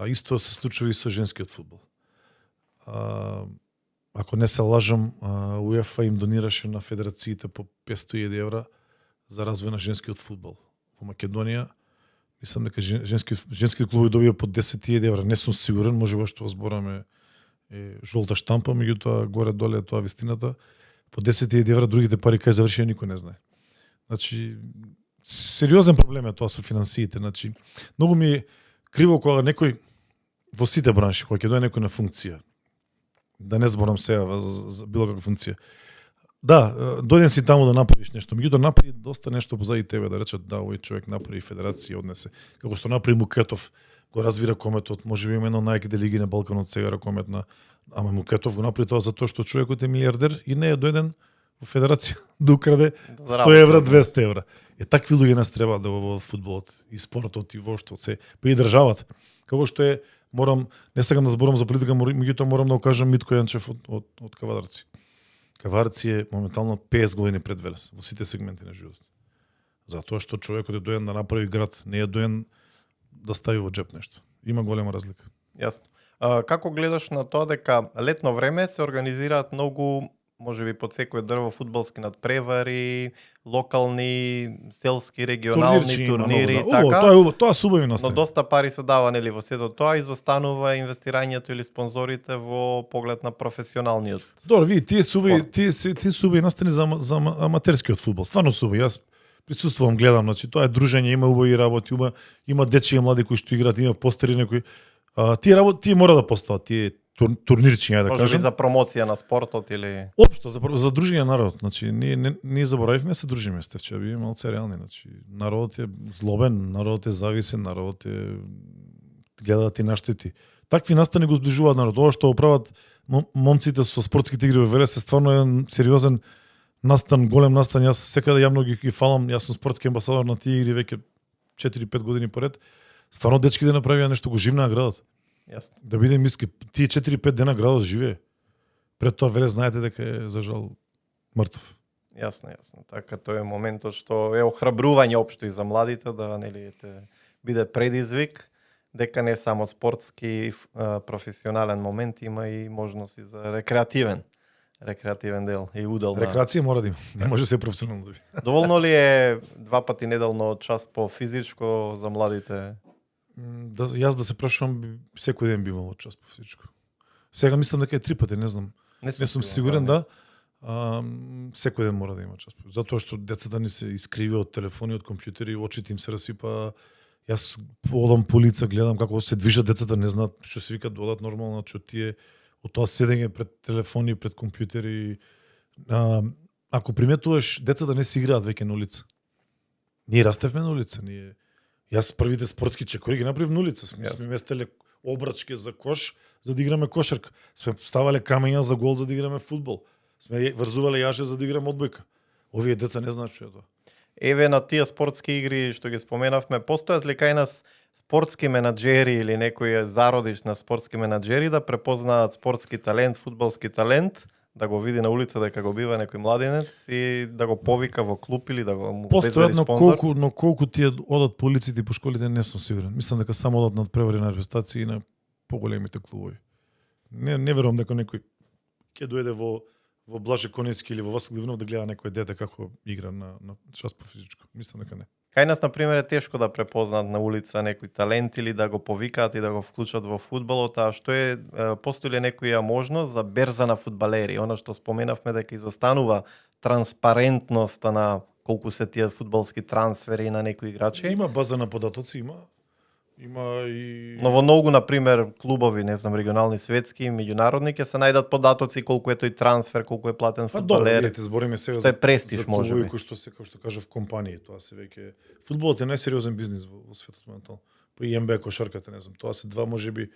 Исто се случува и со женскиот фудбал. Ако не се лажам, УЕФА им донираше на федерациите по 500.000 евра за развој на женскиот фудбал. Во Македонија, мислам дека женските клубови добија по 10.000 евра. Не сум сигурен, може би што збораме жолта штампа, меѓутоа горе-доле тоа вистината. По 10.000 евра, другите пари кај завршија никој не знае. Значи, сериозен проблем е тоа со финансиите. Значи, многу ми е криво кога некој во сите бранши, кога ќе дојде некој на функција, да не зборам сега за било каква функција. Да, дојден си таму да направиш нешто, меѓутоа направи доста нешто позади тебе, да речат да, овој човек направи федерација, однесе. Како што направи Мукетов, го развира кометот, можеби има едно од најаките лиги на Балканот сега ракомет на ама Мукетов го направи тоа затоа што човекот е милиардер и не е дојден во федерација да украде 100 евра, 200 евра. Такви луѓе нас треба да во фудбалот и спортот и воопшто се, па и државата. Како што е, не сакам да зборам за политика, меѓутоа морам да окажам Митко Јанчев од Кавадарци. Каварци е моментално 50 години пред Велес во сите сегменти на животот. Затоа што човекот е доен да направи град, не е доен да стави во джеп нешто. Има голема разлика. Јасно. Како гледаш на тоа дека летно време се организираат многу, можеби под секој дрво, фудбалски надпревари, локални, селски, регионални турнири, така? Тоа е убаво, тоа се убави Но настани. доста пари се дава нели во сето тоа, изостанува инвестирањето или спонзорите во поглед на професионалниот. Добро, ви тие се убави, спорт. тие се убави настани за аматерскиот фудбал. Стварно се убави. Јас присуствувам, гледам, значи тоа е дружење, има убави работи, има дечи и млади кои што играат, има постери некои. Тие мора да постојат, тие турнирчиња, да Можеби кажем. за промоција на спортот или... Општо за дружење на народот, значи ние заборавивме се дружиме, Стефче, биеме малце реални, значи народот е злобен, народот е зависен, народот е гледа да ти наштети. Такви настани го зближуваат народ. Ова што го прават момците со спортските игри во Велес е стварно еден сериозен настан, голем настан. Јас секаде јавно ги фалам, јас сум спортски амбасадор на тие игри веќе 4-5 години поред. Стварно дечки да направија нешто, го живнаа градот. Јасно. Да бидем иски, тие 4-5 дена градот живее. Пред тоа Велес знаете дека е за жал мртов. Јасно. Така тоа е моментот што е охрабрување општо и за младите да нели биде предизвик дека не само спортски професионален момент, има и можности за рекреативен дел и удел. Рекреација мора да има. Не може се професионално да ви. Доволно ли е 2 пати неделно час по физичко за младите? Јас да се прашувам, секој ден би имало час по всичко. Сега мислам дека е 3 пати, не знам. Не сум сигурен, да. Секој ден мора да има час. Затоа што децата ни се искриви од телефони, од компјутери, очите им се расипа. Јас одам по улица, гледам како се движат децата, не знаат што се викат, одат нормално, што тие од тоа седење пред телефони, пред компјутери. Ако приметуваш, децата не се играат веќе на улица. Ние растевме на улица, Јас првите спортски чекори ги направив на улица. Сме местеле обрачки за кош, за да играме кошарка. Сме ставале камења за гол за да играме фудбал. Сме врзувале јаже за да играме одбојка. Овие деца не знаат што е тоа. Еве на тие спортски игри што ги споменавме, постојат ли кај нас спортски менаџери или некој зародиш на спортски менаџери да препознаат спортски талент, фудбалски талент, да го види на улица дека го бива некој младенец и да го повика во клуб или да го постојат, но колку тие одат по улиците и по школите не сум сигурен. Мислам дека само одат на превари на арбистација и на поголемите клубови. Не верувам дека некој ќе дојде во Блаже Конески или во Васил Ливнов да гледа некој дете како игра на час по физичко. Мислам дека не. Кај нас, например, е тешко да препознаат на улица некој талент или да го повикаат и да го вклучат во фудбалот, а што е, постои ли некоја можност за берза на фудбалери? Она што споменавме дека изостанува транспарентноста на колку се тие фудбалски трансфери на некои играчи. Има база на податоци, има и... Но во многу, например, клубови, не знам, регионални, светски, меѓународни, ќе се најдат податоци колку е тој трансфер, колку е платен фудбалер. Добро, збориме сега за престиж, можеби. Кој што се, како што кажав, компании, тоа се веќе фудбалот е најсериозен бизнис во светот моментално. По НБА кошарката, не знам, тоа се два можеби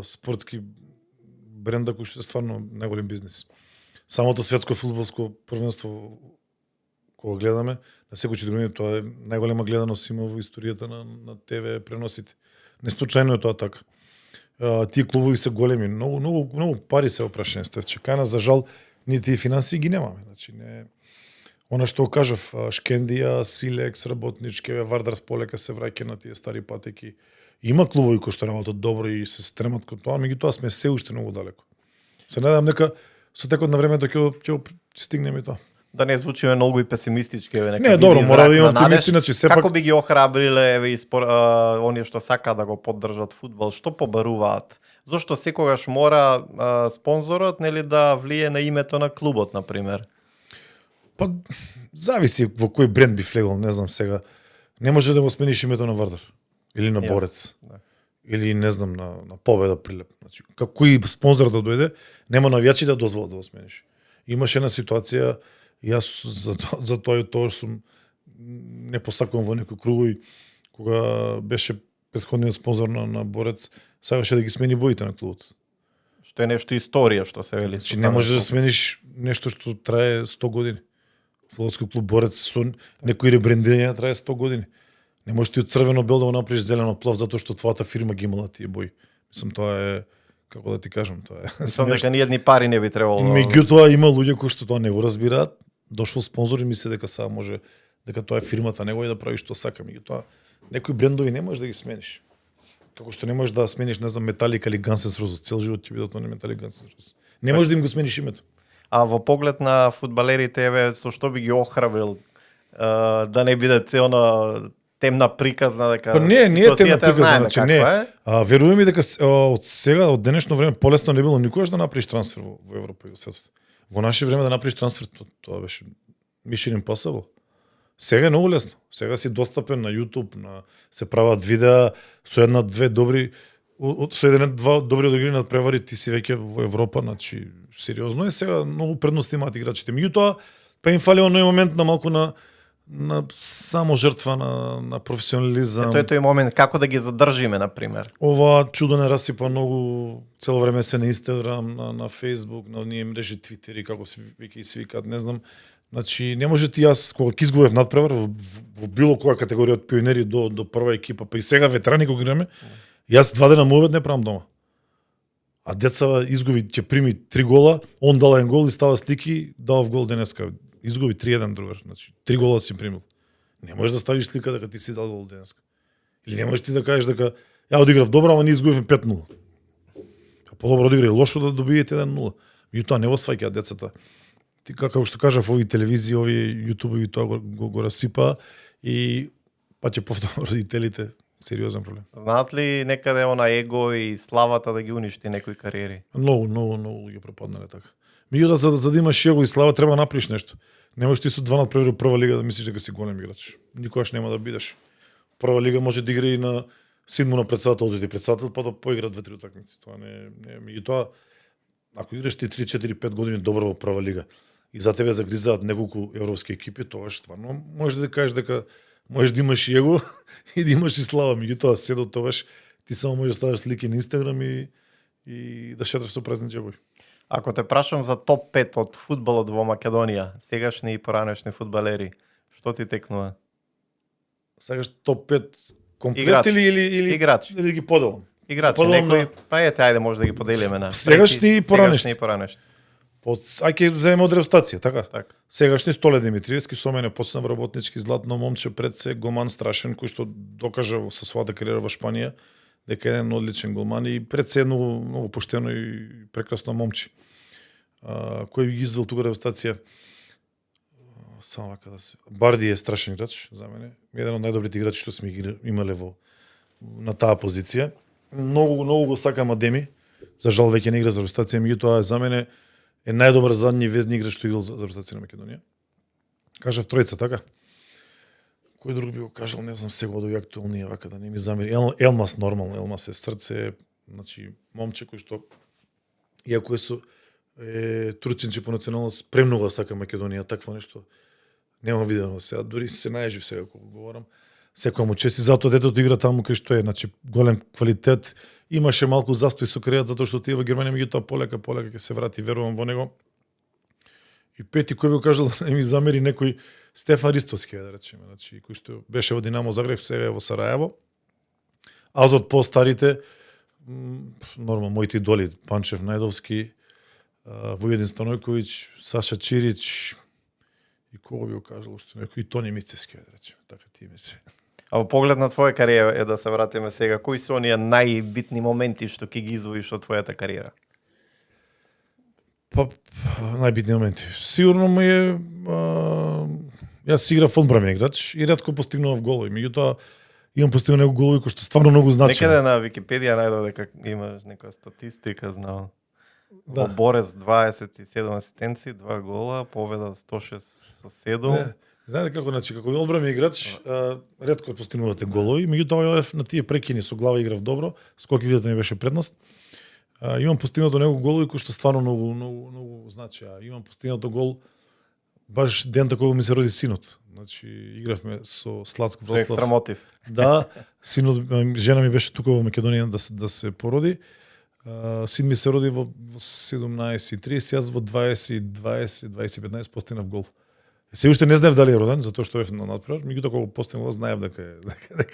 спортски бренда кои што се стварно најголем бизнис. Самото светско фудбалско првенство кога гледаме, на секој четвртини тоа е најголема гледаност има во историјата на ТВ преносите. Не случајно е тоа така. Тие клубови се големи, многу пари се опрашање, Стефче. Кај нас за жал ние тие финансии ги немаме. Значи не она што кажав, Шкендија, Силекс, Работничке, Вардарс полека се враќа на тие стари патеки. Има клубови кои што работат добро и се стремат кон тоа, меѓутоа сме се уште многу далеко. Се надевам дека со текот на времето ќе стигнеме тоа. Да не звучиме многу и песимистички, еве не, добро, мора да имаме оптимисти, значи сепак како би ги охрабриле еве оние што сака да го поддржат фудбал, што побаруваат? Зошто секогаш мора спонзорот нели да влие на името на клубот, на пример? Па зависи во кој бренд би влегол, не знам сега. Не може да го смениш името на Вардар или на Борец. Да. Или не знам на Победа Прилеп. Значи кој спонзор да дојде, нема навијачи да дозволат да го смениш. Имаше една ситуација. Јас за тоа сум не посакувам во некој кругови, кога беше претходниот спонзор на Борец, сакаше да ги смени боите на клубот. Што е нешто историја, што се вели. Значи не можеш да смениш нешто што трае 100 години. Фудбалски клуб Борец со некои ребрендирања трае 100 години. Не можеш ти од црвено бел да го направиш зелено плав затоа што твојата фирма ги имала тие бои. Мислам тоа е, како да ти кажам, тоа е. Мислам дека ни едни пари не би требало. Меѓутоа има луѓе кои што тоа не го разбираат. Дошол спонзор и мисли дека сега може дека тоа е фирмата негова и да прави што сака. Меѓутоа Некои брендови не можеш да ги смениш. Како што не можеш да смениш, не знам, Металика или Guns N' Roses, цел живот ќе бидат они Металика Guns N' Roses. Не можеш да им го смениш името. А во поглед на фудбалерите, еве, со што би ги охрабрил да не биде она темна приказна дека Па не е темна приказна, значи не. Верувам ми дека од сега, од денешно време полесно не било никогаш да направиш трансфер во Европа и во светот. Во наше време да направиш трансфер, тоа беше Mission Impossible. Сега е многу лесно. Сега си достапен на YouTube, се прават видеа со една-две добри два добри одигри надпревари, ти си веќе во Европа, значи сериозно е сега, многу предности имаат играчите. Меѓутоа, па им фали оној момент на малку на само жртва на професионализам. Тој момент како да ги задржиме, на пример. Ова чудо не расипа многу, цело време се на Инстаграм, на Фейсбук, на оние мрежи Твитери, како се веќе се викаат, не знам. Значи не може ти јас кога ќе изгубев надпревар во било која категорија од пионери до прва екипа, па и сега ветерани кога играме, јас 2 дена муавет не правам дома. А деца изгуби, ќе прими 3 гола, он дал еден гол и става слики, дал гол денеска. Изгуби 3-1 другар, значи 3 гола си примил. Не можеш да ставиш слика дека ти си дал гол денеска. Или не можеш ти да кажеш дека ја одиграв добро, ама ние изгубивме 5-0. Подобро одиграј, лошо да добиете 1-0. Меѓутоа не го сваќаат децата. Ти како што кажав, овие телевизии, овие јутубови тоа го расипа и па ќе повторно родителите сериозен проблем. Знаат ли некаде она его и славата да ги уништи некои кариери? Многу ги пропаднале така. Меѓутоа за да имаш его и слава треба да направиш нешто. Не можеш ти со 2 надпревари прва лига да мислиш дека си голем играч. Никогаш нема да бидеш. Прва лига може да игра и на седмо на председател, дојде председател, па да поигра 2-3 утакмици. Тоа не меѓутоа ако играш ти 3-4-5 години добро во прва лига и за тебе загризаат неколку европски екипи, тоа стварно можеш да кажеш дека можеш да имаш и его и да имаш и слава. Меѓутоа се до тогаш ти само можеш да ставиш слики на Инстаграм и да шеташ со празни џебови. Ако те прашам за топ 5 од фудбалот во Македонија, сегашни и поранешни фудбалери, што ти текнува? Сакаш топ 5 комплет или играч. Или ги поделам? Играчи, некои, па ете, ајде може да ги поделиме на сегашни и поранешни. Ајде ќе земеме од ревстација, така? Так. Сегашни Столе Димитриевски со мене почна во работнички, златно момче, пред се голман страшен кој што докажа со својата кариера во Шпанија дека е еден одличен голман и пред се многу поштено и прекрасно момче. Кој ги извел тука ревстација? Само вака да се. Барди е страшен играч за мене. Еден од најдобрите играчи што сме имале на таа позиција. Многу го сакам Адеми. За жал веќе не игра за ревстација, меѓутоа за мене е најдобар задни везни играч што играл за ревстација на Македонија. Кажав тројца, така? Кој друг би го кажал, не знам сега од овие актуелни вака да не ми замери. Елмас нормално, Елмас е срце, значи момче кој што иако е турчинче по националност, премногу сака Македонија, такво нешто нема видено сега, дури се најжив сега кога говорам. Секој му чести, затоа детето игра таму кај што е, значи голем квалитет, имаше малку застој со кариерата затоа што тие во Германија меѓутоа полека ќе се врати, верувам во него. И пети кој би го кажал да ми замери некој Стефан Ристовски, да речеме, значи кој што беше во Динамо Загреб, сега е во Сараево. А за постарите нормално моите идоли Панчев Најдовски, Воједин Станојковиќ, Саша Чирич и кого би го кажал што некој Тони Мицевски, да речеме, така ти се. А во поглед на твоја кариера е да се вратиме сега, кои се оние најбитни моменти што ќе ги извоиш од твојата кариера? Па најбитни моменти. Сигурно му е јас играв одбранен играч и ретко постигнував голови, меѓутоа имам постигнал некои голови кои што стварно многу значи. Некаде на Википедија најдов дека имаш некоја статистика, знам. Да. Во Борец 27 асистенци, 2 гола, победа 106 со 7. Знаете како, значи, како одбранен играч, ретко постигнувате голови, меѓутоа на тие прекини со глава играв добро, скоки видите ми беше предност. Имам постигнато некои голови кои што стварно многу значи. Имам постигнато гол баш ден кога ми се роди синот. Значи игравме со Слацк Вроцлав. Екстра мотив. Да, синот, жена ми беше тука во Македонија да се породи. Син ми се роди во 17:30, јас во 20:15 постигнав гол. Се уште не знаев дали е роден, затоа што е на надпревар, меѓутоа кога постигнав знаев дека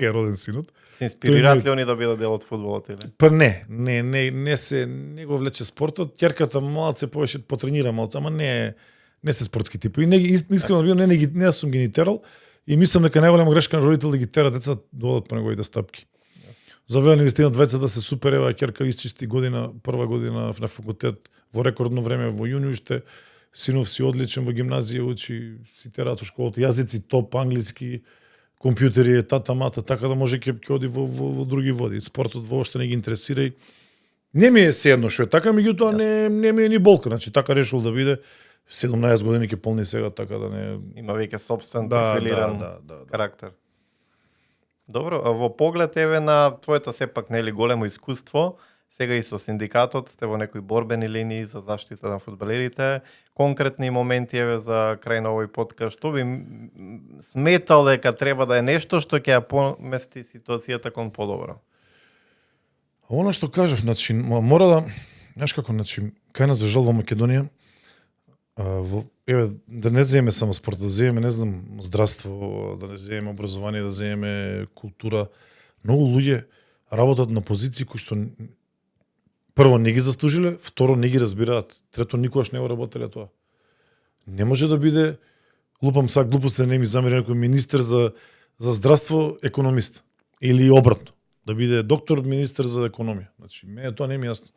е роден синот. Се инспирираат ли они да бидат дел од фудбалот или? Па не го влече спортот. Ќерката малце повеќе потренира малце, ама не се спортски тип. И искрено да бидам не сум ги ни терал И мислам дека најголема грешка на родител да ги тера децата да одат по неговите стапки. Завеа инвестира двајца да се супер, ева ќерка исчисти прва година на факултет во рекордно време во јуни уште, синов си одличен во гимназија, учи, си тераат во школата, јазици топ, англиски, компјутери, тата-мата, така да може ќе оди во други води. Спортот воопшто не ги интересира и не ми е сеедно што е така, меѓутоа не ми е ни болка, значи така решил да биде. 17 години ќе полни сега, така да не... Има веќе собствен профилиран карактер. Добро, а во поглед еве на твоето сепак нели големо искуство, сега и со синдикатот сте во некои борбени линии за заштита на фудбалерите, конкретни моменти еве за крај на овој подкаст, што би сметал дека треба да е нешто што ќе ја помести ситуацијата кон подобро? Она што кажав, значи мора да, знаеш како, значи кај нас за жал во Македонија, еве да не земеме само спорт, да земеме, не знам, здравство, да не земеме образование, да земеме култура. Многу луѓе работат на позиции кои што прво не ги заслужиле, второ не ги разбираат, трето никогаш не го работеле тоа. Не може да биде, лупам сега глупост да не ми замери некој министер за здравство, економист или обратно, да биде доктор, министер за економија. Значи мене тоа не ми е јасно.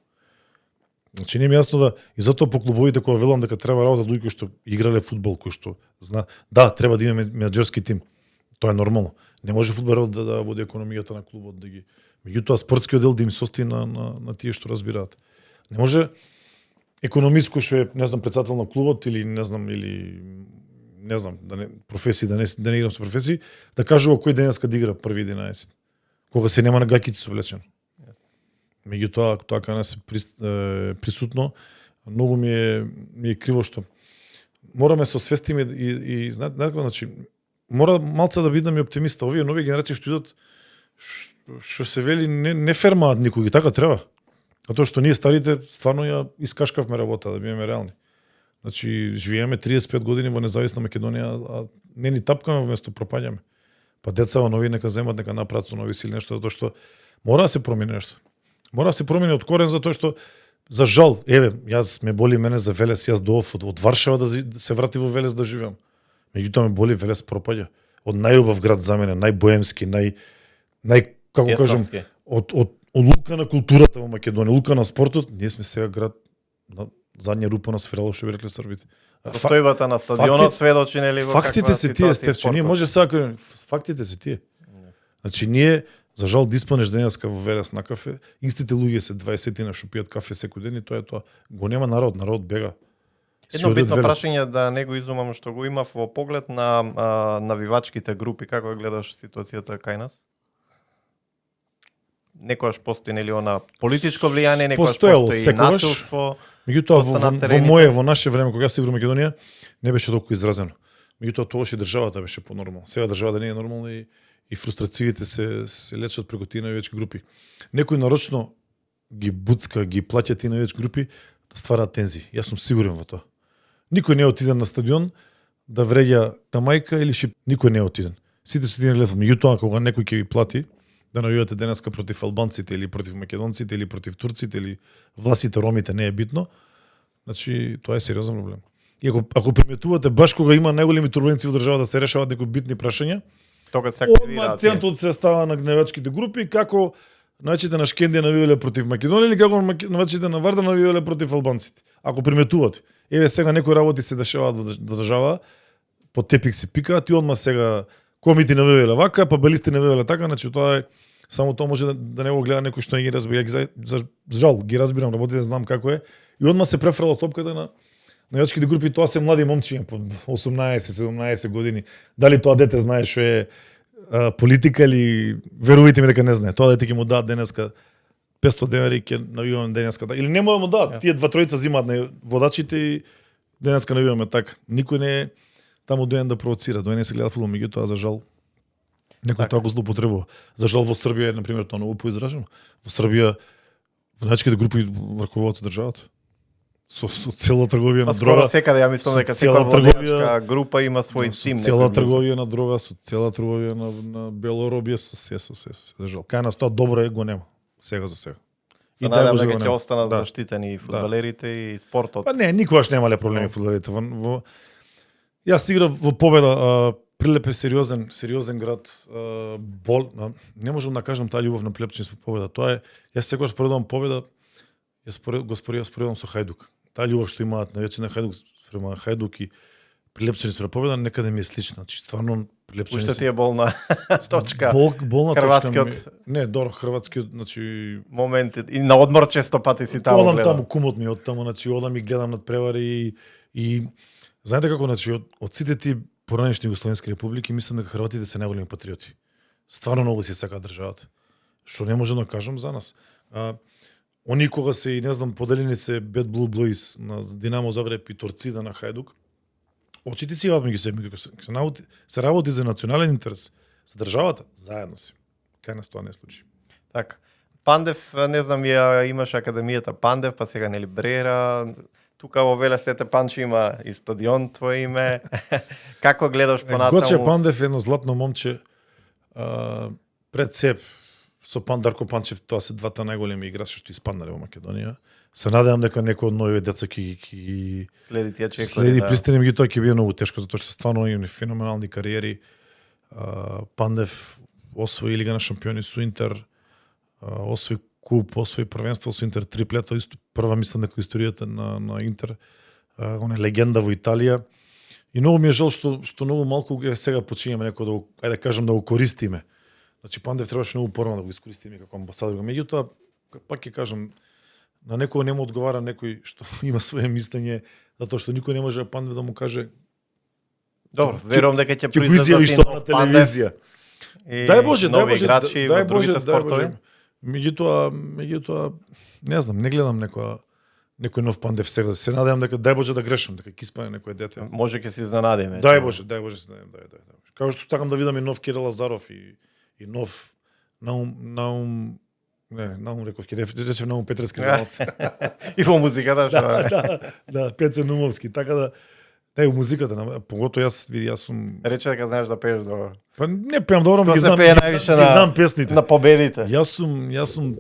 Значи не ми е јасно да и затоа по клубовите кога велам дека треба работат луѓе кои што играле фудбал, кои што да, треба да имаме менаџерски тим. Тоа е нормално. Не може фудбалерот да води економијата на клубот, да ги меѓутоа спортскиот дел да им состои на тие што разбираат. Не може економист кој што е, не знам, председател на клубот или не знам професии, да не играм со професии, да кажува кој денеска да игра први 11. Кога се нема на гаќици соблечен. Меѓутоа, тоа кај нас е присутно, многу ми е криво што мораме се освестиме и знаете, значи мора малце да бидам и оптимиста. Овие нови генерации што идат, што се вели не фермаат никој, така треба. Затоа што ние старите стварно ја искашкавме работа, да бидеме реални. Значи живееме 35 години во независна Македонија, а не ни тапкаме вместо пропаѓаме. Па децава нови нека земат, нека направат со нови сили нешто, затоа што мора да се промени нешто. Мора да се промени од корен, затоа што за жал, еве, јас ме боли мене за Велес, јас доов од Варшава да се врати во Велес да живеам. Меѓутоа ме боли Велес пропаѓа. Од најубав град за мене, најбоемски, како кажам, од лука на културата во Македонија, лука на спортот, ние сме сега град на задња рупа на сферало, што би рекле србите. Состојбата на стадионот сведочи нели во фактите се тие, Стефче, ние може сега фактите се тие. Значи ние за жал диспанеш денеска во Велес на кафе, истите луѓе се 20 што пијат кафе секој ден и тоа е тоа. Го нема народ бега. Едно битно прашање да не го изумам што го имав во поглед на навивачките групи, како гледаш ситуацијата кај нас? Некојаш постои нели она политичко влијание, некојаш постои насилство. Меѓутоа во наше време кога се игра Македонија не беше толку изразено. Меѓутоа тогаш и државата беше понормално. Сега државата не е нормална и фрустрациите се лечат преку тие навивачки групи. Некој нарочно ги буцка, ги плаќа тие навивачки групи да ствараат тензии. Јас сум сигурен во тоа. Никој не е отиден на стадион да вреѓа камајка или шип. Никој не е отиден. Сите се отидени леф. Меѓутоа кога некој ќе ви плати да навивате денеска против албанците или против македонците или против турците или власите ромите, не е битно. Значи тоа е сериозен проблем. И ако приметувате баш кога има најголеми турбуленции во државата да се решаваат некои битни прашања, тога се активира. Акцентот се става на гневачките групи, како навечите на Шкендија навивале против Македонија или како навечите на Вардар навивале против албанците. Ако приметувате, еве сега некои работи се дешаваат во држава, по тепик се пикаат и одма сега комити навивале вака, па балисти навивале така, значи тоа е само тоа може да не го гледа некој што не ги разбира. За жал ги разбирам работите, знам како е. И одма се префрала топката на навивачките групи, тоа се млади момчиња по 18-17 години. Дали тоа дете знае што е политика или верувате ми дека не знае. Тоа дете ќе му дадат денеска 500 денари ќе навиваме денеска. Или не можеме да дадат. Тие два тројца зимаат на водачите и денеска навиваме така. Никој не е таму доен да провоцира, доен не се гледа фудбал, меѓутоа за жал некој тоа го злоупотребува. За жал во Србија на пример тоа многу поизражено. Во Србија водачките групи врховуваат државата. Со цела трговија на дрога. Скоро секаде ја мислам дека секоја водачка група има свој тим. Цела трговија на дрога, со цела трговија на белоробје, со се. За жал. Кај нас тоа добро е, го нема. Сега за сега. И надам дека ќе останат заштитени и фудбалерите и спортот. Па не, никогаш немале проблеми фудбалерите. Јас играв во Победа Прилеп е сериозен град. Не можам да кажам таа љубов на Прилепчанин победа. Тоа е, јас секогаш споредувам победа, го споредувам со Хајдук. Таа љубов што имаат навече на Хајдук спрема Хајдук и Прилепчанин спрема победа некаде ми е слична. Значи стварно Прилепчанин. Уште ти е болна точка. Болна Хрватскиот точка. Не, добро, хрватскиот, значи моменти и на одмор често пати си таму одам гледам. таму, кумот ми од таму, значи одам и гледам над превари и знаете како, значи од сите ти поранешни југословенски републики, мислам дека хрватите се најголеми патриоти. Стварно многу си сака државата. Што не можам да кажам за нас. Они кога се и не знам поделени се Bad Blue Boys на Динамо Загреб и Торцида на Хајдук, очите си јават меѓу себе, се работи за национален интерес, за државата, заедно си. Кај нас тоа не случи. Така. Пандев, не знам, ја имаш академијата Пандев, па сега нели Брера. Тука во Веле Сете Панче има и стадион твое име. Како гледаш понатаму? Гоче Пандев е едно златно момче. Пред себ со Дарко Панчев, тоа се двата најголеми играчи што испаднале во Македонија. Се надевам дека некој од новите деца ќе следи тие чекори. Следи пристани ги, тоа ќе биде многу тешко затоа што стварно има феноменални кариери. Пандев освои Лига на шампиони со Интер, освои куп, освои првенство со Интер триплета, исто прва мислам дека историјата на Интер. Он е легенда во Италија. И многу ми е жал што многу малку сега почињаме некој да го, ајде да кажам, да го користиме. Значи Пандев требаше многу порано да го искористиме како амбасадор. Меѓутоа, пак ќе кажам, на некој нема одговара некој што има свое мислење, затоа што никој не може Пандев да му каже. Добро, верувам дека ќе произлезе што на телевизија. Дај Боже, играчи во другите спортови. Меѓутоа, не знам, не гледам некој нов Пандев сега. Се надевам дека дај Боже да грешам, дека ќе испадне некој дете. Може ќе се изненадиме. Дај Боже, се надевам, дај. Како што сакам да видам и нов Кирил Лазаров и нов Наум реков, ќе рече Наум Петрески замалци. И во музиката што? Да, Пеце Нумовски, така да у музиката, поготоа јас сум... Рече дека знаеш да пееш добро. Па не пеам добро, но ги знам песните. На победите. Јас сум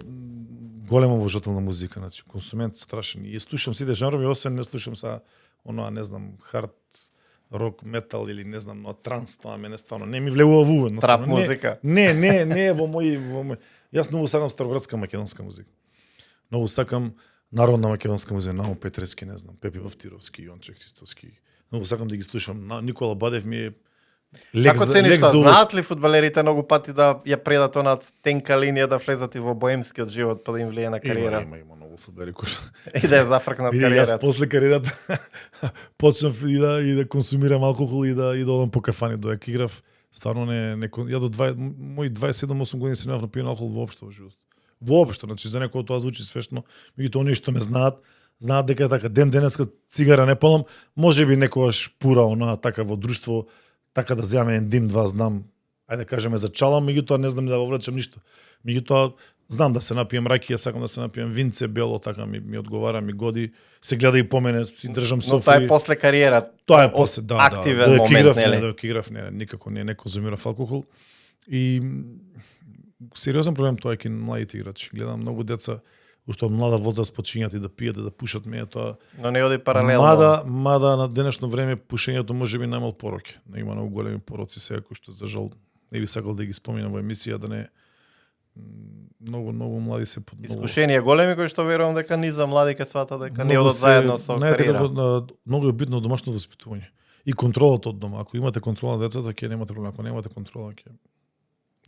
голем обожател на музика, значи консумент страшен. И слушам сите жанрови, освен не слушам са оноа, не знам, хард рок, метал или не знам, но транс, тоа мене стварно не ми влегува во увен. Трап музика. Не во мој. Јас многу сакам староградска македонска музика. Многу сакам народна македонска музика, Наум Петрески, не знам, Пепи Вавтировски, Јонче Христовски. Многу сакам да ги слушам. Никола Бадев ми е Како цениш тоа? Знаат ли фудбалерите многу пати да ја предат онат тенка линија да влезат и во боемскиот живот па да им влие на кариера? Има многу фудбалери кои и да ја зафркнат кариерата. Јас после кариерата почнав и да консумирам алкохол и да одам по кафани додека играв. Стварно ја до мои 27-8 години се немав напиен алкохол воопшто во живот. Воопшто, значи за некој тоа звучи свешно, меѓутоа оние што ме знаат дека е така. Денеска цигара не палам, можеби некогаш пура она така во друштво, така да земам еден дим, два, знам, ајде да кажеме за чалам, меѓутоа не знам да вовлечам ништо. Меѓутоа знам да се напием ракија, сакам да се напием винце бело, така ми одговара, ми годи, се гледа и по мене, си држам софри. Но тоа е после кариера. Тоа е после, да, активен момент, нели? Додека играв, никако не конзумирав алкохол. И сериозен проблем тоа е кај младите играчи. Гледам многу деца уште од млада возраст почињат и да пијат и да пушат тоа. Но не оди паралелно. Мада на денешно време пушењето можеби најмал пороки. Има многу големи пороци сега кои што за жал не би сакал да ги споминам во емисија, да не многу млади се под многу искушенија големи кои што верувам дека ни за млади ке свата дека не одат заедно со кариера. Многу е битно домашно воспитување и контролата од дома. Ако имате контрола на децата, ќе немате проблем. Ако немате контрола, ќе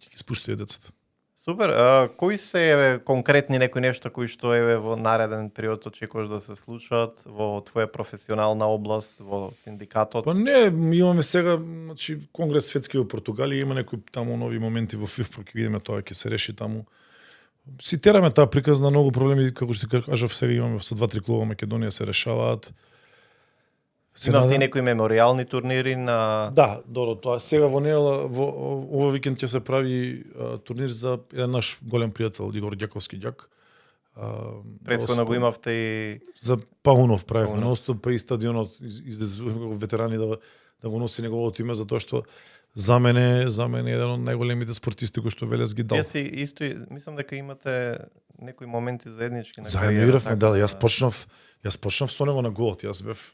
ги спуштите децата. Супер. Кои се конкретни некои нешта кои што во нареден период очекуваш да се случат во твоја професионална област, во синдикатот? Па не, имаме сега, значи конгрес светски во Португалија, има некои таму нови моменти во ФИФПРО, ќе видиме тоа ќе се реши таму. Си тераме таа приказна, многу проблеми, како што ти кажав, сега имаме со 2-3 клуба во Македонија се решаваат. Имавте некои мемориални турнири на... Да, добро, тоа сега во недела, ова викенд ќе се прави турнир за еден наш голем пријател, Игор Ѓаковски ѓак. Претходно го имавте и... За Паунов правевме ноступ, па и стадионот ветерани да го носи неговото име, затоа што за мене е еден од најголемите спортисти кои што Велес ги дал. Јас исто мислам дека имате некои моменти заеднички на кариера. Заедно игравме, да, јас почнав со него на голот, јас бев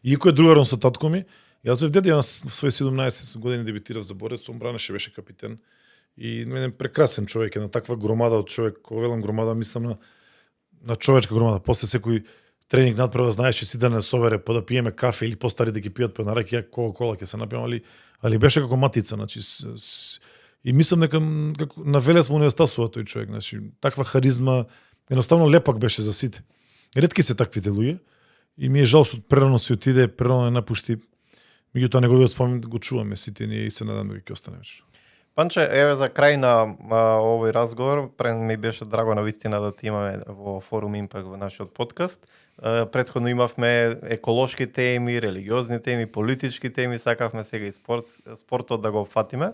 иако е другарон со татко ми, Јас бев дете, јас во своји 17 години дебитирав за Борец, он бранеше, беше капитен. И мене прекрасен човек, една таква громада од човек, кога велам громада, мислам на човечка громада. После секој тренинг надпревар знаеше си да не собере, па да пиеме кафе или постари да ги пијат по нараки, ја кола ќе се напијам, али беше како матица, значи и мислам дека како на Велес му не остасува тој човек, значи таква харизма, едноставно лепак беше за сите. Ретки се таквите луѓе и ми е жал што прерано се отиде, прерано не напушти. Меѓутоа неговиот спомен го чуваме сите ние и се надам дека ќе остане вечно. Панче, еве за крај на овој разговор, ми беше драго на вистина да те имаме во Форум Импакт во нашиот подкаст. Претходно имавме еколошки теми, религиозни теми, политички теми, сакавме сега и спортот да го фатиме.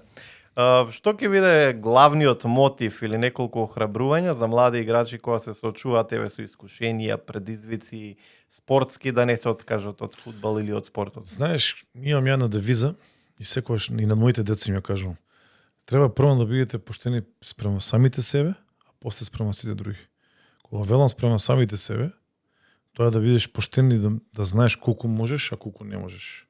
Што ќе биде главниот мотив или неколку охрабрувања за млади играчи кога се соочуваат еве со искушенија, предизвици спортски да не се откажат од фудбал или од спортот? Знаеш, имам една девиза и секогаш и на моите деца им ја кажувам. Треба прво да бидете поштени спрема самите себе, а после спрема сите други. Кога велам спрема самите себе, тоа е да бидеш поштен и да знаеш колку можеш, а колку не можеш.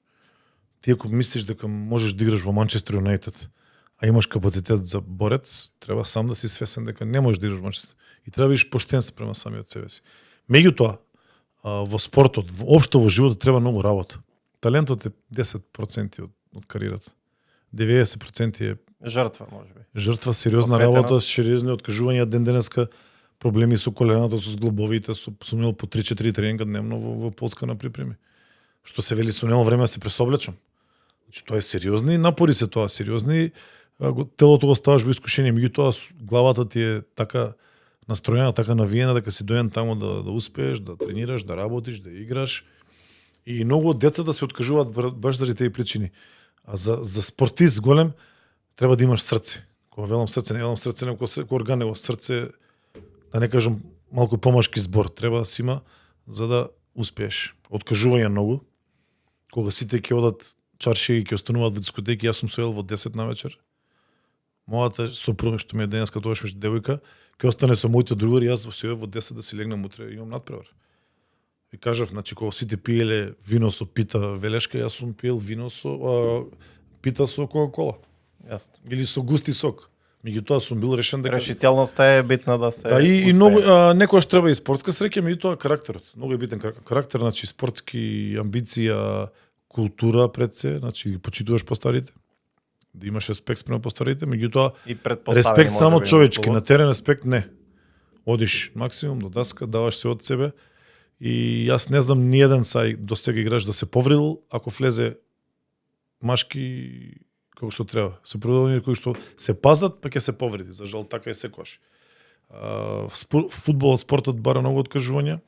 Ти ако мислиш дека можеш да играш во Манчестер Юнайтед, а имаш капацитет за борец, треба сам да си свесен дека не можеш да играш во Манчестер. И треба да бидеш поштен спрема самиот себе си. Меѓутоа, во спортот, општо во животот треба многу работа. Талентот е 10% од кариерата. 90% е жртва, можеби. Жртва, сериозна работа, сериозни откажувања, ден денеска проблеми со колената, со зглобовите, сум имал по 3-4 тренинга дневно во Полска на припреми. Што се вели со нема време да се пресоблечам. Значи тоа е сериозни напори се тоа, сериозни, телото го ставаш во искушение, меѓутоа главата ти е така настроена, така навиена дека си доен таму да успееш, да тренираш, да работиш, да играш. И многу од децата се откажуваат баш заради тие причини. А за спортист голем треба да имаш срце. Кога велам срце, не велам срце, неко орган, него срце, да не кажам малку помашки збор, треба да си има за да успееш. Откажување многу. Кога сите ќе одат чарши и ќе остануваат во дискотеки, јас сум соел во 10 на вечер. Мојата сопруга што ми е денеска тоа беше девојка, ќе остане со моите другари, јас соел во 10 да си легнам утре, имам надпревар. И кажав, значи кога сите пиеле вино со пита велешка, јас сум пиел вино со пита со Кока-кола. Јасно. Или со густи сок. Меѓутоа сум бил решен дека решителноста е битна да се и многу некогаш треба и спортска среќа, меѓутоа карактерот. Многу е битен карактер, значи спортски амбиција, култура пред се, значи ги почитуваш постарите. Да имаш респект спрема постарите, меѓутоа респект само човечки, на терен респект не. Одиш максимум до даска, даваш се од себе и јас не знам ни еден сај до сега играч да се повредил ако влезе машки како што треба. Се продавани кои што се пазат, па ќе се повреди. За жал така е секогаш. Фудбалот, спортот бара многу откажувања,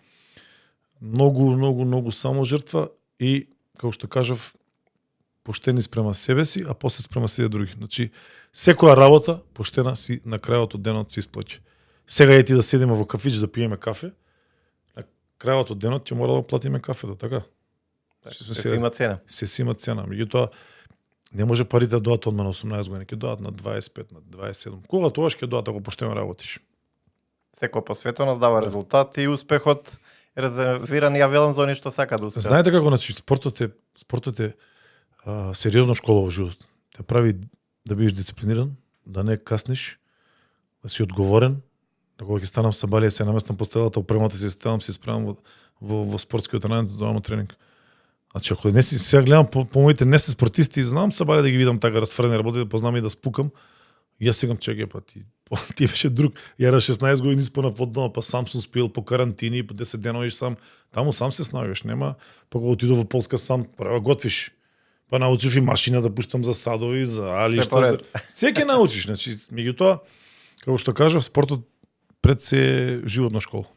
многу само жртва и како што кажав, поштени спрема себе си, а после спрема сите други. Значи, секоја работа поштена си на крајот од денот се исплаќа. Сега е ти да седиме во кафич да пиеме кафе, на крајот од денот ќе мора да платиме кафето, така? Се има цена. Се има цена. Меѓутоа, не може парите да доат одма на 18 години, ќе доат на 25, на 27. Кога тогаш ќе доат ако поштено работиш? Секоја посветеност дава резултат и успехот е резервиран, ја велам за оние што сака да успеат. Знаете како, значи, спортот е сериозно школа во живот. Те прави да бидеш дисциплиниран, да не касниш, да си одговорен, да кога ќе станам со балија, се наместам по стелата, опремата се ставам, се спремам во спортскиот тренинг за дома тренинг. Значи, ако не си, сега гледам по моите не се спортисти, знам се бале да ги видам така разфрени работи, да познам и да спукам. И јас сегам чекај, па ти беше друг. Ја на 16 години испонав од дома, па сам сум спил по карантини, по 10 денови сам. Таму сам се снаоѓаш, нема. Па кога отидов во Полска сам, права готвиш. Па научив и машина да пуштам за садови, за алишта. Секе научиш, значи, меѓутоа, како што кажав, спортот пред се животна школа.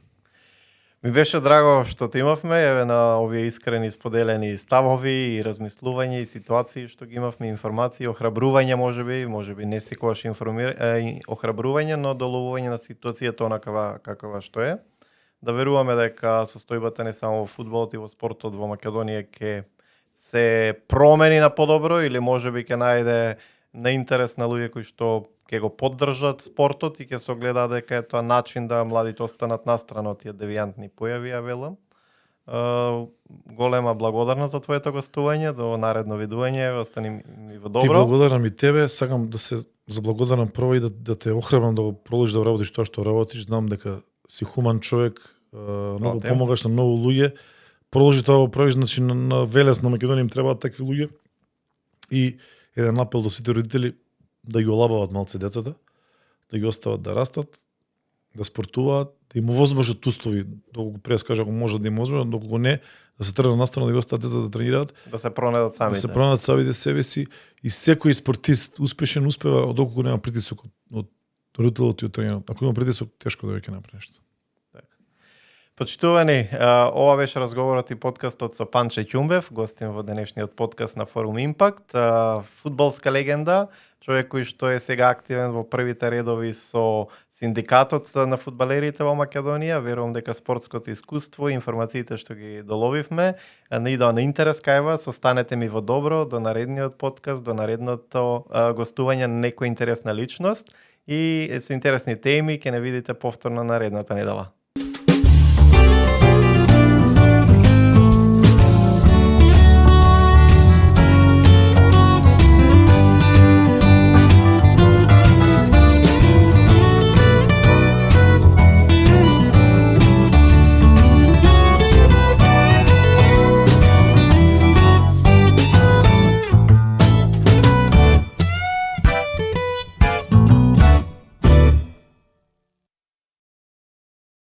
Ми беше драго што те имавме, еве на овие искрени споделени ставови и размислувања и ситуации што ги имавме, информации, охрабрување можеби не секогаш охрабрување, но доловување на ситуацијата онакава каква што е. Да веруваме дека состојбата не само во фудбалот и во спортот во Македонија ќе се промени на подобро или можеби ќе најде на интерес на луѓе кои што ќе го поддржат спортот и ќе се огледа дека е тоа начин да младите останат настрана од тие девијантни појави, ја велам. Голема благодарност за твоето гостување, до наредно видување, остани ми во добро. Ти благодарам и тебе, сакам да се заблагодарам прво и да те охрабрам да го продолжиш да работиш тоа што работиш. Знам дека си хуман човек, многу помагаш на многу луѓе. Продолжи тоа го правиш, значи на Велес на Македонија им требаат такви луѓе. И еден апел до сите родители да ги олабават малце децата, да ги остават да растат, да спортуваат, да им овозможат услови, доколку прес кажа ако може да им овозможат, доколку не, да се тргнат настрана да ги остават децата да тренираат, да се пронадат самите. Да се пронадат самите себе си и секој спортист успешен успева доколку нема притисок од родителот и од тренерот. Ако има притисок, тешко да ќе направи нешто. Почитувани, ова беше разговорот и подкастот со Панче Ќумбев, гостин во денешниот подкаст на Форум Импакт, фудбалска легенда, човек кој што е сега активен во првите редови со синдикатот на фудбалерите во Македонија. Верувам дека спортското искуство и информациите што ги доловивме не идоа на интерес кај вас. Останете ми во добро до наредниот подкаст, до наредното гостување на некоја интересна личност и со интересни теми ќе не видите повторно наредната недела.